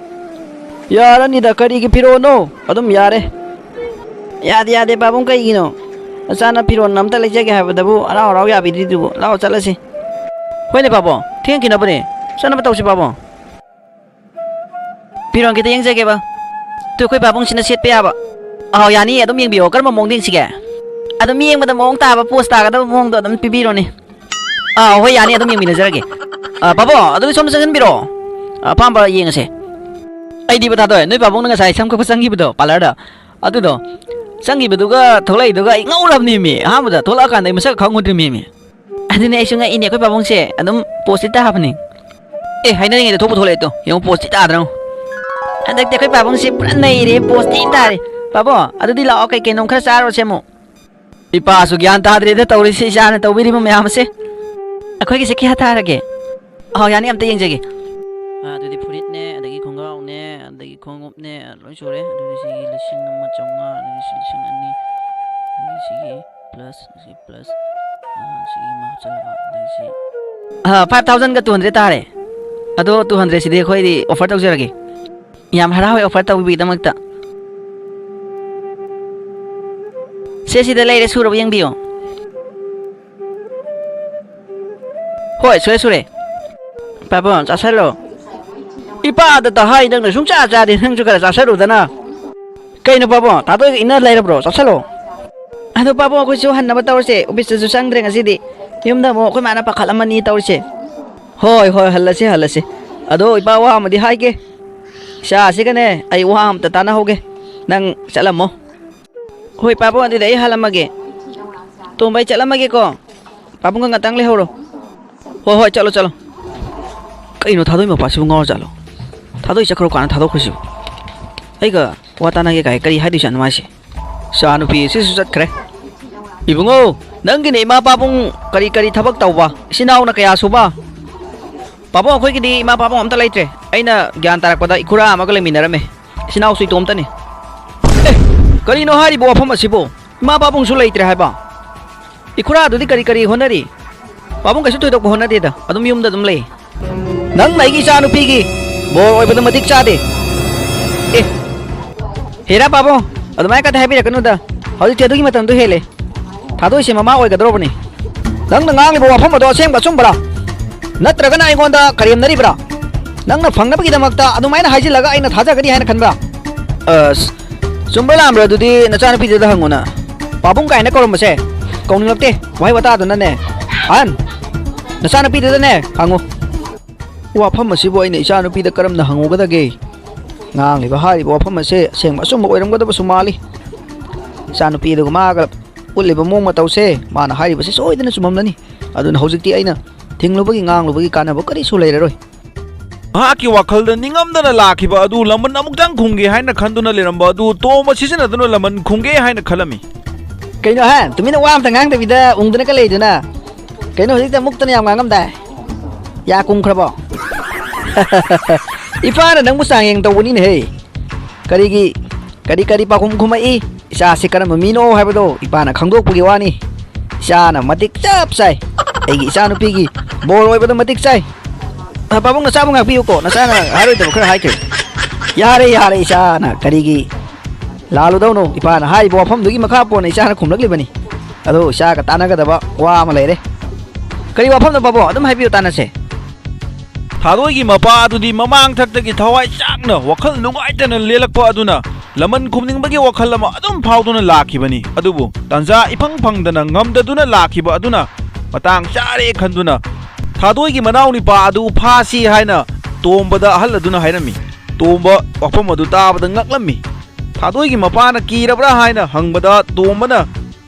"ꯌꯥꯔꯅꯤꯗ, ꯀꯔꯤꯒꯤ ꯐꯤꯔꯣꯜꯅꯣ? ꯑꯗꯨꯝ ꯌꯥꯔꯦ꯫" "ꯌꯥꯗꯦ, ꯌꯥꯗꯦ ꯄꯥꯕꯨꯡ, ꯀꯩꯒꯤꯅꯣ? ꯅꯆꯥꯅ ꯐꯤꯔꯣꯜ ꯑꯝꯇ ꯂꯩꯖꯒꯦ ꯍꯥꯏꯕꯗꯕꯨ ꯍꯔꯥꯎ ꯍꯔꯥꯎ ꯌꯥꯕꯤꯗ꯭ꯔꯤꯗꯨꯕꯨ꯫ ꯂꯥꯛꯑꯣ ꯆꯠꯂꯁꯤ꯫" "ꯍꯣꯏꯅꯦ ꯄꯥꯕꯨꯡ, ꯊꯦꯡꯈꯤꯅꯕꯅꯦ, ꯆꯠꯅꯕ ꯇꯧꯁꯤ ꯄꯥꯕꯨꯡ꯫ ꯐꯤꯔꯣꯜ ꯈꯤꯇ ꯌꯦꯡꯖꯒꯦꯕ꯫" ꯑꯗꯨ ꯑꯩꯈꯣꯏ ꯄꯥꯕꯨꯡꯁꯤꯅ ꯁꯦꯠꯄ ꯌꯥꯕ꯫ ꯑꯥꯎ, ꯌꯥꯅꯤ, ꯑꯗꯨꯝ ꯌꯦꯡꯕꯤꯌꯣ꯫ ꯀꯔꯝꯕ ꯃꯑꯣꯡꯗ ꯌꯦꯡꯁꯤꯒꯦ? ꯑꯗꯨꯝ ꯌꯦꯡꯕꯗ ꯃꯑꯣꯡ ꯇꯥꯕ, ꯄꯣꯁ ꯇꯥꯒꯗꯕ ꯃꯑꯣꯡꯗꯣ ꯑꯗꯨꯝ ꯄꯤꯕꯤꯔꯣꯅꯦ꯫ ꯑꯥ, ꯍꯣꯏ, ꯌꯥꯅꯤ, ꯑꯗꯨꯝ ꯌꯦꯡꯃꯤꯟꯅꯖꯔꯒꯦ꯫ ꯑꯥ, ꯄꯥꯕꯨꯡ, ꯑꯗꯨꯗꯤ ꯁꯣꯝꯗ ꯆꯪꯁꯤꯟꯕꯤꯔꯣ꯫ ꯑꯥ, ꯑꯄꯥꯝꯕ ꯌꯦꯡꯉꯁꯦ꯫ ꯑꯩꯗꯤꯕ ꯊꯥꯗꯣꯏ, ꯅꯣꯏ ꯄꯥꯕꯨꯡꯅ ꯉꯁꯥꯏ ꯁꯝ ꯀꯛꯄ ꯆꯪꯈꯤꯕꯗꯣ ꯄꯥꯔꯂꯔꯗ, ꯑꯗꯨꯗꯣ, ꯆꯪꯈꯤꯕꯗꯨꯒ ꯊꯣꯛꯂꯛꯏꯗꯨꯒ ꯑꯩ ꯉꯧꯔꯕꯅꯦꯃꯤ꯫ ꯑꯍꯥꯟꯕꯗ ꯊꯣꯛꯂꯛꯑꯀꯥꯟꯗ ꯑꯩ ꯃꯁꯛ ꯈꯪꯉꯨꯗ꯭ꯔꯤꯃꯦꯃꯤ꯫ ꯑꯗꯨꯅꯦ ꯑꯩꯁꯨ ꯉꯛꯏꯅꯦ, ꯑꯩꯈꯣꯏ ꯄꯥꯕꯨꯡꯁꯦ ꯑꯗꯨꯝ ꯄꯣꯁꯇꯤ ꯇꯥꯕꯅꯤ꯫ ꯑꯦ, ꯍꯥꯏꯅꯔꯤꯉꯩꯗ ꯊꯣꯛꯄꯨ ꯊꯣꯛꯂꯛꯑꯦ ꯇꯣ, ꯌꯦꯡꯉꯨ, ꯄꯣꯁꯇꯤ ꯇꯥꯗ꯭ꯔꯣ? ꯍꯟꯗꯛꯇꯤ ꯑꯩꯈꯣꯏ ꯄꯥꯕꯨꯡꯁꯦ ꯄꯨꯔꯥ ꯅꯩꯔꯦ, ꯄꯣꯁꯇꯤ ꯇꯥꯔꯦ꯫ ꯄꯥꯕꯨꯡ, ꯑꯗꯨꯗꯤ ꯂꯥꯛꯑꯣ, ꯀꯩ ꯀꯩꯅꯣꯝ ꯈꯔ ꯆꯥꯔꯨꯔꯁꯦ ꯑꯃꯨꯛ꯫ ꯏꯄꯥꯁꯨ ꯒ꯭ꯌꯥꯟ ꯇꯥꯗ꯭ꯔꯦꯗ ꯇꯧꯔꯤꯁꯦ, ꯏꯆꯥꯅ ꯇꯧꯕꯤꯔꯤꯕ ꯃꯌꯥꯝ ꯑꯁꯦ꯫ ꯑꯩꯈꯣꯏꯒꯤꯁꯦ ꯀꯌꯥ ꯇꯥꯔꯒꯦ? ꯑꯍꯣ, ꯌꯥꯅꯤ, ꯑꯝꯇ ꯌꯦꯡꯖꯒꯦ꯫ ꯑꯥ, ꯑꯗꯨꯗꯤ ꯐꯨꯔꯤꯠꯅꯦ, ꯑꯗꯒꯤ ꯈꯣꯡꯒ꯭ꯔꯥꯎꯅꯦ, ꯑꯗꯒꯤ ꯈꯣꯡꯎꯞꯅꯦ, ꯂꯣꯏ ꯁꯨꯔꯦ꯫ ꯑꯗꯨꯗꯤ ꯁꯤꯒꯤ ꯂꯤꯁꯤꯡ ꯑꯃ ꯆꯥꯝꯃꯉꯥ, ꯑꯗꯒꯤ ꯁꯤ ꯂꯤꯁꯤꯡ ꯑꯅꯤ, ꯑꯗꯒꯤ ꯁꯤꯒꯤ ꯄ꯭ꯂꯁ, ꯁꯤ ꯄ꯭ꯂꯁ, ꯑꯥ, ꯁꯤꯒꯤ ꯑꯃ ꯍꯥꯞꯆꯜꯂꯒ, ꯑꯗꯒꯤ ꯁꯤ, ꯑꯥ, five thousand ꯒ two hundred ꯇꯥꯔꯦ꯫ ꯑꯗꯣ two hundred ꯁꯤꯗꯤ ꯑꯩꯈꯣꯏꯗꯤ ꯑꯣꯐꯔ ꯇꯧꯖꯔꯒꯦ꯫ ꯌꯥꯝ ꯍꯔꯥꯎꯋꯦ ꯑꯣꯐꯔ ꯇꯧꯕꯤꯕꯒꯤꯗꯃꯛꯇ꯫ ꯁꯦ, ꯁꯤꯗ ꯂꯩꯔꯦ, ꯁꯨꯔꯕ ꯌꯦꯡꯕꯤꯌꯣ꯫ ꯍꯣꯏ, ꯁꯨꯔꯦ, ꯁꯨꯔꯦ꯫ ꯄꯥꯕꯨꯡ, ꯆꯥꯁꯜꯂꯣ꯫ ꯏꯄꯥꯗꯇ ꯍꯥꯏ, ꯅꯪꯅ ꯁꯨꯡꯆꯥ ꯆꯥꯗꯦ, ꯅꯪꯁꯨ ꯈꯔ ꯆꯥꯁꯜꯂꯨꯗꯅ꯫ ꯀꯩꯅꯣ ꯄꯥꯕꯨꯡ, ꯊꯥꯗꯣꯏꯒ ꯏꯟꯅ ꯂꯩꯔꯕ꯭ꯔꯣ? ꯆꯥꯁꯜꯂꯣ꯫ ꯑꯗꯣ ꯄꯥꯕꯨꯡ, ꯑꯩꯈꯣꯏꯁꯨ ꯍꯟꯅꯕ ꯇꯧꯔꯁꯦ, ꯑꯣꯐꯤꯁꯇꯁꯨ ꯆꯪꯗ꯭ꯔꯦ ꯉꯁꯤꯗꯤ꯫ ꯌꯨꯝꯗ ꯑꯃꯨꯛ ꯑꯩꯈꯣꯏ ꯃꯥꯅ ꯄꯥꯈꯠꯂꯝꯃꯅꯤ ꯇꯧꯔꯤꯁꯦ꯫ ꯍꯣꯏ, ꯍꯣꯏ, ꯍꯜꯂꯁꯤ, ꯍꯜꯂꯁꯤ꯫ ꯑꯗꯣ ꯏꯄꯥ, ꯋꯥ ꯑꯃꯗꯤ ꯍꯥꯏꯒꯦ꯫ ꯏꯆꯥꯁꯤꯒꯅꯦ ꯑꯩ ꯋꯥ ꯑꯝꯇ ꯇꯥꯟꯅꯍꯧꯒꯦ꯫ ꯅꯪ ꯆꯠꯂꯝꯃꯣ꯫ ꯍꯣꯏ, ꯄꯥꯕꯨꯡ, ꯑꯗꯨꯗꯤ ꯑꯩ ꯍꯜꯂꯝꯃꯒꯦ꯫ ꯇꯣꯝꯕ, ꯑꯩ ꯆꯠꯂꯝꯃꯒꯦꯀꯣ꯫ ꯄꯥꯕꯨꯡꯒ ꯉꯥꯛꯇꯪ ꯂꯩꯍꯧꯔꯣ꯫ ꯍꯣꯏ, ꯍꯣꯏ, ꯆꯠꯂꯣ, ꯆꯠꯂꯣ꯫ ꯀꯩꯅꯣ, ꯊꯥꯗꯣꯏ ꯃꯄꯥꯁꯤꯕꯨ ꯉꯥꯎꯔ ꯖꯥꯠꯂꯣ? ꯊꯥꯗꯣꯏ ꯆꯠꯈ꯭ꯔꯣ ꯀꯥꯏꯅ ꯊꯥꯗꯣꯛꯈ꯭ꯔꯤꯁꯤꯕꯨ? ꯑꯩꯒ ꯋꯥ ꯇꯥꯟꯅꯒꯦ ꯀꯥꯏ ꯀꯔꯤ ꯍꯥꯏꯗꯣꯏꯖꯥꯠꯅꯣ ꯃꯥꯁꯦ? ꯏꯆꯥ ꯅꯨꯄꯤ ꯑꯁꯤꯁꯨ ꯆꯠꯈ꯭ꯔꯦ꯫ ꯏꯕꯨꯡꯉꯣ, ꯅꯪꯒꯤꯅꯦ ꯏꯃꯥ ꯄꯥꯕꯨꯡ ꯀꯔꯤ ꯀꯔꯤ ꯊꯕꯛ ꯇꯧꯕ? ꯏꯆꯤꯟ ꯏꯅꯥꯎꯅ ꯀꯌꯥ ꯁꯨꯕ? ꯄꯥꯕꯨꯡ, ꯑꯩꯈꯣꯏꯒꯤꯗꯤ ꯏꯃꯥ ꯄꯥꯕꯨꯡ ꯑꯝꯇ ꯂꯩꯇ꯭ꯔꯦ꯫ ꯑꯩꯅ ꯒ꯭ꯌꯥꯟ ꯇꯥꯔꯛꯄꯗ ꯏꯈꯨꯔꯥ ꯑꯃꯒ ꯂꯩꯃꯤꯟꯅꯔꯝꯃꯦ꯫ ꯏꯆꯤꯟ ꯏꯅꯥꯎꯁꯨ ꯏꯇꯣꯝꯇꯅꯤ꯫ ꯑꯦ, ꯀꯔꯤꯅꯣ ꯍꯥꯏꯔꯤꯕ ꯋꯥꯐꯝ ꯑꯁꯤꯕꯨ? ꯏꯃꯥ ꯄꯥꯕꯨꯡꯁꯨ ꯂꯩꯇ꯭ꯔꯦ ꯍꯥꯏꯕ? ꯏꯈꯨꯔꯥꯗꯨꯗꯤ ꯀꯔꯤ ꯀꯔꯤ ꯍꯣꯠꯅꯔꯤ? ꯄꯥꯕꯨꯡ ꯀꯩꯁꯨ ꯊꯣꯏꯗꯣꯛꯄ ꯍꯣꯠꯅꯗꯦꯗ, ꯑꯗꯨꯝ ꯌꯨꯝꯗ ꯑꯗꯨꯝ ꯂꯩ꯫ ꯅꯪꯅ ꯑꯩꯒꯤ ꯏꯆꯥ ꯅꯨꯄꯤꯒꯤ ꯕꯣꯔ ꯑꯣꯏꯕꯗꯨ ꯃꯇꯤꯛ ꯆꯥꯗꯦ꯫ ꯑꯦ, ꯍꯦꯔꯥ ꯄꯥꯕꯨꯡ, ꯑꯗꯨꯃꯥꯏꯅ ꯀꯥꯗꯤ ꯍꯥꯏꯕꯤꯔꯛꯀꯅꯨꯗ꯫ ꯍꯧꯖꯤꯛꯇꯤ ꯑꯗꯨꯒꯤ ꯃꯇꯝꯗꯣ ꯍꯦꯜꯂꯦ꯫ ꯊꯥꯗꯣꯏꯁꯦ ꯃꯃꯥ ꯑꯣꯏꯒꯗꯧꯔꯕꯅꯤ꯫ ꯅꯪꯅ ꯉꯥꯡꯂꯤꯕ ꯋꯥꯐꯝ ꯑꯗꯣ ꯑꯁꯦꯡꯕ ꯑꯆꯨꯝꯕꯔꯥ? ꯅꯠꯇ꯭ꯔꯒꯅ ꯑꯩꯉꯣꯟꯗ ꯀꯔꯦꯝꯅꯔꯤꯕ꯭ꯔꯥ? ꯅꯪꯅ ꯐꯪꯅꯕꯒꯤꯗꯃꯛꯇ ꯑꯗꯨꯃꯥꯏꯅ ꯍꯥꯏꯖꯤꯜꯂꯒ ꯑꯩꯅ ꯊꯥꯖꯒꯅꯤ ꯍꯥꯏꯅ ꯈꯟꯕ꯭ꯔꯥ? ꯑꯁ, ꯆꯨꯝꯕ꯭ꯔꯥ ꯂꯥꯟꯕ꯭ꯔꯥ ꯑꯗꯨꯗꯤ ꯅꯆꯥꯅꯨꯄꯤꯗꯨꯗ ꯍꯪꯉꯨꯅ꯫ ꯄꯥꯕꯨꯡ ꯀꯥꯏꯅ ꯀꯧꯔꯝꯕꯁꯦ ꯀꯧꯅꯤꯡꯂꯛꯇꯦ, ꯋꯥꯍꯩ ꯋꯥꯇꯥꯗꯨꯅꯅꯦ꯫ ꯑꯍꯟ, ꯅꯆꯥꯅꯨꯄꯤꯗꯨꯗꯅꯦ ꯍꯪꯉꯨ꯫ ꯋꯥꯐꯝ ꯑꯁꯤꯕꯨ ꯑꯩꯅ ꯏꯆꯥꯅꯨꯄꯤꯗ ꯀꯔꯝꯅ ꯍꯪꯉꯨꯒꯗꯒꯦ? ꯉꯥꯡꯂꯤꯕ ꯍꯥꯏꯔꯤꯕ ꯋꯥꯐꯝ ꯑꯁꯦ ꯑꯁꯦꯡꯕ ꯑꯆꯨꯝꯕ ꯑꯣꯏꯔꯝꯒꯗꯕꯁꯨ ꯃꯥꯜꯂꯤ꯫ ꯏꯆꯥꯅꯨꯄꯤ ꯑꯗꯨꯒ ꯃꯥꯒ ꯎꯠꯂꯤꯕ ꯃꯑꯣꯡ ꯃꯇꯧꯁꯦ, ꯃꯥꯅ ꯍꯥꯏꯔꯤꯕꯁꯦ ꯁꯣꯏꯗꯅ ꯆꯨꯝꯃꯝꯂꯅꯤ꯫ ꯑꯗꯨꯅ ꯍꯧꯖꯤꯛꯇꯤ ꯑꯩꯅ ꯊꯤꯡꯂꯨꯕꯒꯤ ꯉꯥꯡꯂꯨꯕꯒꯤ ꯀꯥꯟꯅꯕ ꯀꯔꯤꯁꯨ ꯂꯩꯔꯔꯣꯏ꯫ ꯃꯍꯥꯛꯀꯤ ꯋꯥꯈꯜꯗ ꯅꯤꯡꯉꯝꯗꯅ ꯂꯥꯛꯈꯤꯕ ꯑꯗꯨ ꯂꯃꯟ ꯑꯃꯨꯛꯇꯪ ꯈꯨꯝꯒꯦ ꯍꯥꯏꯅ ꯈꯟꯗꯨꯅ ꯂꯩꯔꯝꯕ ꯑꯗꯨ ꯇꯣꯝꯕ ꯁꯤꯖꯤꯟꯅꯗꯨꯅ ꯂꯃꯟ ꯈꯨꯝꯒꯦ ꯍꯥꯏꯅ ꯈꯜꯂꯝꯃꯤ꯫ ꯀꯩꯅꯣ ꯍꯦ, ꯇꯨꯃꯤꯟꯅ ꯋꯥ ꯑꯝꯇ ꯉꯥꯡꯗꯕꯤꯗ ꯎꯪꯗꯅꯒ ꯂꯩꯗꯨꯅ? ꯀꯩꯅꯣ ꯍꯧꯖꯤꯛꯇ ꯃꯨꯛꯇꯅ ꯌꯥꯝ ꯉꯥꯡꯉꯝꯗꯥꯏ? ꯌꯥ ꯀꯨꯝꯈ꯭ꯔꯕꯣ? ꯏꯄꯥꯅ ꯅꯪꯕꯨ ꯆꯥꯡꯌꯦꯡ ꯇꯧꯕꯅꯤꯅꯦꯍꯦ꯫ ꯀꯔꯤꯒꯤ, ꯀꯔꯤ ꯀꯔꯤ ꯄꯥꯎꯈꯨꯝ ꯈꯨꯝꯃꯛꯏ? ꯏꯆꯥꯁꯤ ꯀꯔꯝꯕ ꯃꯤꯅꯣ ꯍꯥꯏꯕꯗꯣ ꯏꯄꯥꯅ ꯈꯪꯗꯣꯛꯄꯒꯤ ꯋꯥꯅꯤ꯫ ꯏꯆꯥꯅ ꯃꯇꯤꯛ ꯆꯞ ꯆꯥꯏ꯫ ꯑꯩꯒꯤ ꯏꯆꯥꯅꯨꯄꯤꯒꯤ ꯕꯣꯔ ꯑꯣꯏꯕꯗ ꯃꯇꯤꯛ ꯆꯥꯏ꯫ ꯑ, ꯄꯥꯕꯨꯡ, ꯅꯆꯥꯕꯨ ꯉꯥꯛꯄꯤꯌꯨꯀꯣ, ꯅꯆꯥꯅ ꯍꯥꯏꯔꯣꯏꯗꯕ ꯈꯔ ꯍꯥꯏꯈ꯭ꯔꯦ꯫ ꯌꯥꯔꯦ, ꯌꯥꯔꯦ, ꯏꯆꯥꯅ ꯀꯔꯤꯒꯤ ꯂꯥꯜꯂꯨꯗꯧꯅꯣ? ꯏꯄꯥꯅ ꯍꯥꯏꯔꯤꯕ ꯋꯥꯐꯝꯗꯨꯒꯤ ꯃꯈꯥ ꯄꯣꯟꯅ ꯏꯆꯥꯅ ꯈꯨꯝꯂꯛꯂꯤꯕꯅꯤ꯫ ꯑꯗꯣ ꯏꯆꯥꯒ ꯇꯥꯟꯅꯒꯗꯕ ꯋꯥ ꯑꯃ ꯂꯩꯔꯦ꯫ ꯀꯔꯤ ꯋꯥꯐꯝꯅꯣ ꯄꯥꯕꯨꯡ? ꯑꯗꯨꯝ ꯍꯥꯏꯕꯤꯌꯨ, ꯇꯥꯟꯅꯁꯦ꯫ ꯊꯥꯗꯣꯏꯒꯤ ꯃꯄꯥ ꯑꯗꯨꯗꯤ ꯃꯃꯥꯡ ꯊꯛꯇꯒꯤ ꯊꯋꯥꯏ ꯆꯥꯛꯅ, ꯋꯥꯈꯜ ꯅꯨꯡꯉꯥꯏꯇꯅ ꯂꯦꯜꯂꯛꯄ ꯑꯗꯨꯅ ꯂꯃꯟ ꯈꯨꯝꯅꯤꯡꯕꯒꯤ ꯋꯥꯈꯜ ꯑꯃ ꯑꯗꯨꯝ ꯐꯥꯎꯗꯨꯅ ꯂꯥꯛꯈꯤꯕꯅꯤ꯫ ꯑꯗꯨꯕꯨ ꯇꯥꯟꯖꯥ ꯏꯐꯪ ꯐꯪꯗꯅ ꯉꯝꯗꯗꯨꯅ ꯂꯥꯛꯈꯤꯕ ꯑꯗꯨꯅ ꯃꯇꯥꯡ ꯆꯥꯔꯦ ꯈꯟꯗꯨꯅ ꯊꯥꯗꯣꯏꯒꯤ ꯃꯅꯥꯎ ꯅꯤꯄꯥ ꯑꯗꯨ ꯐꯥꯁꯤ ꯍꯥꯏꯅ ꯇꯣꯝꯕꯗ ꯑꯍꯜ ꯑꯗꯨꯅ ꯍꯥꯏꯔꯝꯃꯤ꯫ ꯇꯣꯝꯕ ꯋꯥꯐꯝ ꯑꯗꯨ ꯇꯥꯕꯗ ꯉꯛꯂꯝꯃꯤ꯫ ꯊꯥꯗꯣꯏꯒꯤ ꯃꯄꯥꯅ ꯀꯤꯔꯕ꯭ꯔꯥ ꯍꯥꯏꯅ ꯍꯪꯕꯗ ꯇꯣꯝꯕꯅ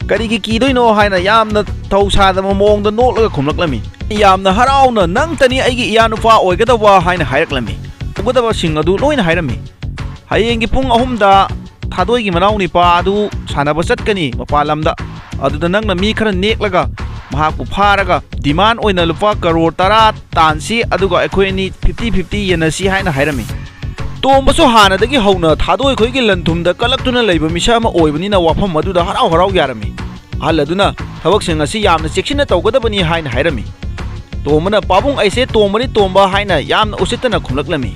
ꯀꯔꯤꯒꯤ ꯀꯤꯗꯣꯏꯅꯣ ꯍꯥꯏꯅ ꯌꯥꯝꯅ ꯊꯧꯁꯥꯗꯕ ꯃꯑꯣꯡꯗ ꯅꯣꯛꯂꯒ ꯈꯨꯝꯂꯛꯂꯝꯃꯤ꯫ ꯌꯥꯝꯅ ꯍꯔꯥꯎꯅ, "ꯅꯪꯇꯅꯤ ꯑꯩꯒꯤ ꯏꯌꯥꯅꯨꯄꯥ ꯑꯣꯏꯒꯗꯧꯕ" ꯍꯥꯏꯅ ꯍꯥꯏꯔꯛꯂꯝꯃꯤ꯫ ꯇꯧꯒꯗꯕꯁꯤꯡ ꯑꯗꯨ ꯂꯣꯏꯅ ꯍꯥꯏꯔꯝꯃꯤ꯫ ꯍꯌꯦꯡꯒꯤ ꯄꯨꯡ ꯑꯍꯨꯝꯗ ꯊꯥꯗꯣꯏꯒꯤ ꯃꯅꯥꯎ ꯅꯤꯄꯥ ꯑꯗꯨ ꯁꯥꯟꯅꯕ ꯆꯠꯀꯅꯤ ꯃꯄꯥꯟ ꯂꯝꯗ꯫ ꯑꯗꯨꯗ ꯅꯪꯅ ꯃꯤ ꯈꯔ ꯅꯦꯛꯂꯒ ꯃꯍꯥꯛꯄꯨ ꯐꯥꯔꯒ ꯗꯤꯃꯥꯟ ꯑꯣꯏꯅ ꯂꯨꯄꯥ ꯀꯔꯣꯔ ꯇꯔꯥ ꯇꯥꯟꯁꯤ, ꯑꯗꯨꯒ ꯑꯩꯈꯣꯏ ꯑꯅꯤ ꯐꯤꯐꯇꯤ ꯐꯤꯐꯇꯤ ꯌꯦꯟꯅꯁꯤ ꯍꯥꯏꯅ ꯍꯥꯏꯔꯝꯃꯤ꯫ ꯇꯣꯝꯕꯁꯨ ꯍꯥꯟꯅꯗꯒꯤ ꯍꯧꯅ ꯊꯥꯗꯣꯏ ꯈꯣꯏꯒꯤ ꯂꯟ ꯊꯨꯝꯗ ꯀꯜꯂꯛꯇꯨꯅ ꯂꯩꯕ ꯃꯤꯁꯛ ꯑꯃ ꯑꯣꯏꯕꯅꯤꯅ ꯋꯥꯐꯝ ꯑꯗꯨꯗ ꯍꯔꯥꯎ ꯍꯔꯥꯎ ꯌꯥꯔꯝꯃꯤ꯫ ꯑꯍꯜ ꯑꯗꯨꯅ ꯊꯕꯛꯁꯤꯡ ꯑꯁꯤ ꯌꯥꯝꯅ ꯆꯦꯛꯁꯤꯟꯅ ꯇꯧꯒꯗꯕꯅꯤ ꯍꯥꯏꯅ ꯍꯥꯏꯔꯝꯃꯤ꯫ ꯇꯣꯝꯕꯅ, "ꯄꯥꯕꯨꯡ, ꯑꯩꯁꯦ ꯇꯣꯝꯕꯅꯤ ꯇꯣꯝꯕ" ꯍꯥꯏꯅ ꯌꯥꯝꯅ ꯎꯁꯤꯠꯇꯅ ꯈꯨꯝꯂꯛꯂꯝꯃꯤ꯫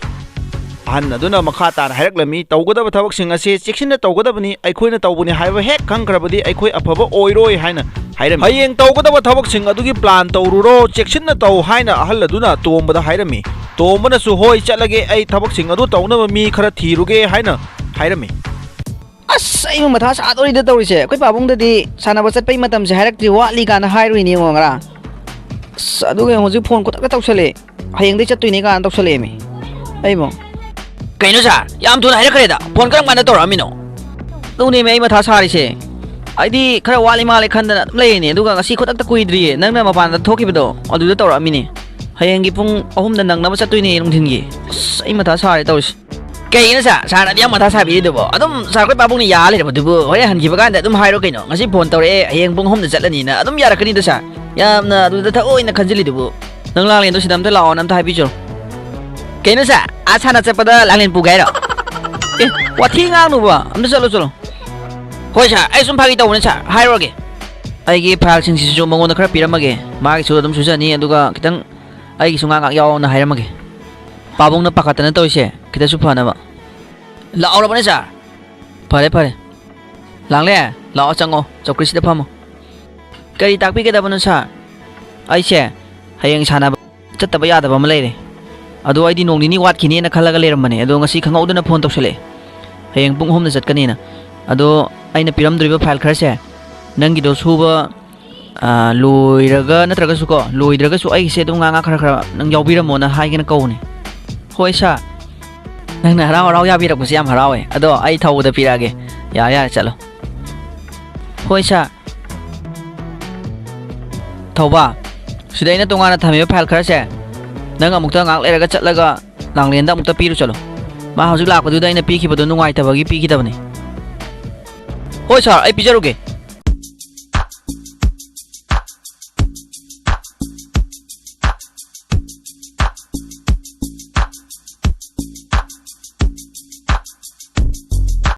ꯑꯍꯟ ꯑꯗꯨꯅ ꯃꯈꯥ ꯇꯥꯅ ꯍꯥꯏꯔꯛꯂꯝꯃꯤ, "ꯇꯧꯒꯗꯕ ꯊꯕꯛꯁꯤꯡ ꯑꯁꯤ ꯆꯦꯛꯁꯤꯟꯅ ꯇꯧꯒꯗꯕꯅꯤ, ꯑꯩꯈꯣꯏꯅ ꯇꯧꯕꯅꯤ ꯍꯥꯏꯕ ꯍꯦꯛ ꯈꯪꯈ꯭ꯔꯕꯗꯤ ꯑꯩꯈꯣꯏ ꯑꯐꯕ ꯑꯣꯏꯔꯣꯏ" ꯍꯥꯏꯅ ꯍꯥꯏꯔꯝꯃꯤ꯫ "ꯍꯌꯦꯡ ꯇꯧꯒꯗꯕ ꯊꯕꯛꯁꯤꯡ ꯑꯗꯨꯒꯤ ꯄ꯭ꯂꯥꯟ ꯇꯧꯔꯨꯔꯣ, ꯆꯦꯛꯁꯤꯟꯅ ꯇꯧ" ꯍꯥꯏꯅ ꯑꯍꯜ ꯑꯗꯨꯅ ꯇꯣꯝꯕꯗ ꯍꯥꯏꯔꯝꯃꯤ꯫ ꯇꯣꯝꯕꯅꯁꯨ, "ꯍꯣꯏ, ꯆꯠꯂꯒꯦ, ꯑꯩ ꯊꯕꯛꯁꯤꯡ ꯑꯗꯨ ꯇꯧꯅꯕ ꯃꯤ ꯈꯔ ꯊꯤꯔꯨꯒꯦ" ꯍꯥꯏꯅ ꯍꯥꯏꯔꯝꯃꯤ꯫ ꯑꯁ, ꯑꯩꯕꯨ ꯃꯊꯥ ꯁꯥꯗꯣꯔꯤꯗ ꯇꯧꯔꯤꯁꯦ꯫ ꯑꯩꯈꯣꯏ ꯄꯥꯕꯨꯡꯗꯗꯤ ꯁꯥꯟꯅꯕ ꯆꯠꯄꯩ ꯃꯇꯝꯁꯦ ꯍꯥꯏꯔꯛꯇ꯭ꯔꯤ, ꯋꯥꯠꯂꯤ ꯀꯥꯏꯅ ꯍꯥꯏꯔꯨꯏꯅꯦ ꯌꯦꯡꯉꯣ ꯉꯔꯥꯡ꯫ ꯑꯁ, ꯑꯗꯨꯒ ꯌꯦꯡꯉꯣ, ꯍꯧꯖꯤꯛ ꯐꯣꯟ ꯈꯨꯇꯛꯇ ꯇꯧꯁꯜꯂꯛꯑꯦ꯫ "ꯍꯌꯦꯡꯗꯩ ꯆꯠꯇꯣꯏꯅꯦ" ꯀꯥꯏꯅ ꯇꯧꯁꯜꯂꯛꯑꯦꯃꯤ꯫ ꯑꯩꯕꯨ꯫ "ꯀꯩꯅꯣ ꯁꯥꯔ, ꯌꯥꯝ ꯊꯨꯅ ꯍꯥꯏꯔꯛꯈ꯭ꯔꯦꯗ꯫ ꯐꯣꯟ ꯀꯔꯝ ꯀꯥꯟꯗ ꯇꯧꯔꯛꯑꯝꯃꯤꯅꯣ?" ꯑꯗꯨꯅꯦꯃꯤ ꯑꯩ ꯃꯊꯥ ꯁꯥꯔꯤꯁꯦ꯫ ꯑꯩꯗꯤ ꯈꯔ ꯋꯥꯠꯂꯤ ꯃꯥꯜꯂꯦ ꯈꯟꯗꯅ ꯑꯗꯨꯝ ꯂꯩꯔꯤꯅꯦ꯫ ꯑꯗꯨꯒ ꯉꯁꯤ ꯈꯨꯗꯛꯇ ꯀꯨꯏꯗ꯭ꯔꯤꯌꯦ, ꯅꯪꯅ ꯃꯄꯥꯟꯗ ꯊꯣꯛꯈꯤꯕꯗꯣ ꯑꯗꯨꯗ ꯇꯧꯔꯛꯑꯝꯃꯤꯅꯦ꯫ ꯍꯌꯦꯡꯒꯤ ꯄꯨꯡ ꯑꯍꯨꯝꯗ ꯅꯪꯅꯕ ꯆꯠꯇꯣꯏꯅꯦ ꯅꯨꯡꯊꯤꯟꯒꯤ꯫ ꯑꯁ, ꯑꯩ ꯃꯊꯥ ꯁꯥꯔꯦ ꯇꯧꯔꯤꯁꯦ꯫ ꯀꯩꯒꯤꯅꯣ ꯁꯥꯔ? ꯁꯥꯔꯅꯗꯤ ꯌꯥꯝ ꯃꯊꯥ ꯁꯥꯕꯤꯔꯤꯗꯨꯕꯣ? ꯑꯗꯨꯝ ꯁꯥꯔ ꯑꯩꯈꯣꯏ ꯄꯥꯕꯨꯡꯅ ꯌꯥ ꯂꯩꯔꯕꯗꯨꯕꯨ? ꯍꯣꯔꯦꯟ ꯍꯟꯈꯤꯕ ꯀꯥꯟꯗ ꯑꯗꯨꯝ ꯍꯥꯏꯔꯣ ꯀꯩꯅꯣ, "ꯉꯁꯤ ꯐꯣꯟ ꯇꯧꯔꯛꯑꯦ, ꯍꯌꯦꯡ ꯄꯨꯡ ꯑꯍꯨꯝꯗ ꯆꯠꯂꯅꯤꯅ" ꯑꯗꯨꯝ ꯌꯥꯔꯛꯀꯅꯤꯗ ꯁꯥꯔ꯫ ꯌꯥꯝꯅ ꯑꯗꯨꯗ ꯊꯑꯣꯏꯅ ꯈꯟꯖꯤꯜꯂꯤꯗꯨꯕꯨ꯫ ꯅꯪ ꯂꯥꯡꯂꯦꯟꯗꯣ ꯁꯤꯗ ꯑꯝꯇ ꯂꯥꯛꯑꯣꯅ ꯑꯝꯇ ꯍꯥꯏꯕꯤꯆꯣ꯫ ꯀꯩꯅꯣ ꯁꯥꯔ? ꯑꯥ ꯁꯥꯟꯅ ꯆꯠꯄꯗ ꯂꯥꯡꯂꯦꯟ ꯄꯨꯒꯦ ꯍꯥꯏꯔꯣ? ꯑꯦ, ꯋꯥꯊꯤ ꯉꯥꯡꯅꯨꯕ, ꯑꯝꯇ ꯆꯠꯂꯣ, ꯆꯠꯂꯣ꯫ ꯍꯣꯏ ꯁꯥꯔ, ꯑꯩ ꯁꯨꯝ ꯐꯥꯒꯤ ꯇꯧꯕꯅꯦ ꯁꯥꯔ, ꯍꯥꯏꯔꯨꯔꯒꯦ꯫ ꯑꯩꯒꯤ ꯐꯥꯏꯜꯁꯤꯡꯁꯤꯁꯨ ꯃꯉꯣꯟꯗ ꯈꯔ ꯄꯤꯔꯝꯃꯒꯦ, ꯃꯥꯒꯤꯁꯨ ꯑꯗꯨꯝ ꯁꯨꯖꯅꯤ, ꯑꯗꯨꯒ ꯈꯤꯇꯪ ꯑꯩꯒꯤꯁꯨ ꯉꯥꯏꯍꯥꯛ ꯉꯥꯏꯍꯥꯛ ꯌꯥꯎꯅ ꯍꯥꯏꯔꯝꯃꯒꯦ꯫ ꯄꯥꯕꯨꯡꯅ ꯄꯥꯈꯠꯇꯅ ꯇꯧꯔꯤꯁꯦ ꯈꯤꯇꯁꯨ ꯐꯅꯕ꯫ ꯂꯥꯛꯍꯧꯔꯕꯅꯦ ꯁꯥꯔ꯫ ꯐꯔꯦ, ꯐꯔꯦ꯫ ꯂꯥꯡꯂꯦ, ꯂꯥꯛꯑꯣ, ꯆꯪꯉꯣ, ꯆꯧꯀ꯭ꯔꯤꯁꯤꯗ ꯐꯝꯃꯣ꯫ ꯀꯔꯤ ꯇꯥꯛꯄꯤꯒꯗꯕꯅꯣ ꯁꯥꯔ? ꯑꯩꯁꯦ ꯍꯌꯦꯡ ꯁꯥꯟꯅꯕ ꯆꯠꯇꯕ ꯌꯥꯗꯕ ꯑꯃ ꯂꯩꯔꯦ꯫ ꯑꯗꯣ ꯑꯩꯗꯤ ꯅꯣꯡ ꯅꯤꯅꯤ ꯋꯥꯠꯈꯤꯅꯦꯅ ꯈꯜꯂꯒ ꯂꯩꯔꯝꯕꯅꯦ, ꯑꯗꯣ ꯉꯁꯤ ꯈꯪꯍꯧꯗꯅ ꯐꯣꯟ ꯇꯧꯁꯜꯂꯛꯑꯦ꯫ "ꯍꯌꯦꯡ ꯄꯨꯡ ꯑꯍꯨꯝꯗ ꯆꯠꯀꯅꯤꯅ"꯫ ꯑꯗꯣ ꯑꯩꯅ ꯄꯤꯔꯝꯗꯣꯔꯤꯕ ꯐꯥꯏꯜ ꯈꯔꯁꯦ, ꯅꯪꯒꯤꯗꯣ ꯁꯨꯕ, ꯑꯥ, ꯂꯣꯏꯔꯒ ꯅꯠꯇ꯭ꯔꯒꯁꯨ ꯀꯣ, ꯂꯣꯏꯗ꯭ꯔꯒꯁꯨ ꯑꯩꯒꯤꯁꯦ ꯑꯗꯨꯝ ꯉꯥ ꯉꯥ ꯈꯔ ꯈꯔ ꯅꯪ ꯌꯥꯎꯕꯤꯔꯝꯃꯣꯅ ꯍꯥꯏꯒꯦꯅ ꯀꯧꯕꯅꯦ꯫ ꯍꯣꯏ ꯁꯥꯔ꯫ ꯅꯪꯅ ꯍꯔꯥꯎ ꯍꯔꯥꯎ ꯌꯥꯕꯤꯔꯛꯄꯁꯦ ꯌꯥꯝ ꯍꯔꯥꯎꯋꯦ꯫ ꯑꯗꯣ ꯑꯩ ꯊꯧꯕꯗ ꯄꯤꯔꯛꯑꯒꯦ꯫ ꯌꯥꯔꯦ, ꯌꯥꯔꯦ, ꯆꯠꯂꯣ꯫ ꯍꯣꯏ ꯁꯥꯔ꯫ ꯊꯧꯕ, ꯁꯤꯗ ꯑꯩꯅ ꯇꯣꯉꯥꯟꯅ ꯊꯝꯃꯤꯕ ꯐꯥꯏꯜ ꯈꯔꯁꯦ ꯅꯪ ꯑꯃꯨꯛꯇ ꯉꯥꯏꯍꯥꯛ ꯂꯩꯔꯒ ꯆꯠꯂꯒ ꯂꯥꯡꯂꯦꯟꯗ ꯑꯃꯨꯛꯇ ꯄꯤꯔꯨ ꯆꯠꯂꯣ꯫ ꯃꯥ ꯍꯧꯖꯤꯛ ꯂꯥꯛꯄꯗꯨꯗ ꯑꯩꯅ ꯄꯤꯈꯤꯕꯗꯣ ꯅꯨꯡꯉꯥꯏꯇꯕꯒꯤ ꯄꯤꯈꯤꯗꯕꯅꯤ꯫ ꯍꯣꯏ ꯁꯥꯔ, ꯑꯩ ꯄꯤꯖꯔꯨꯒꯦ꯫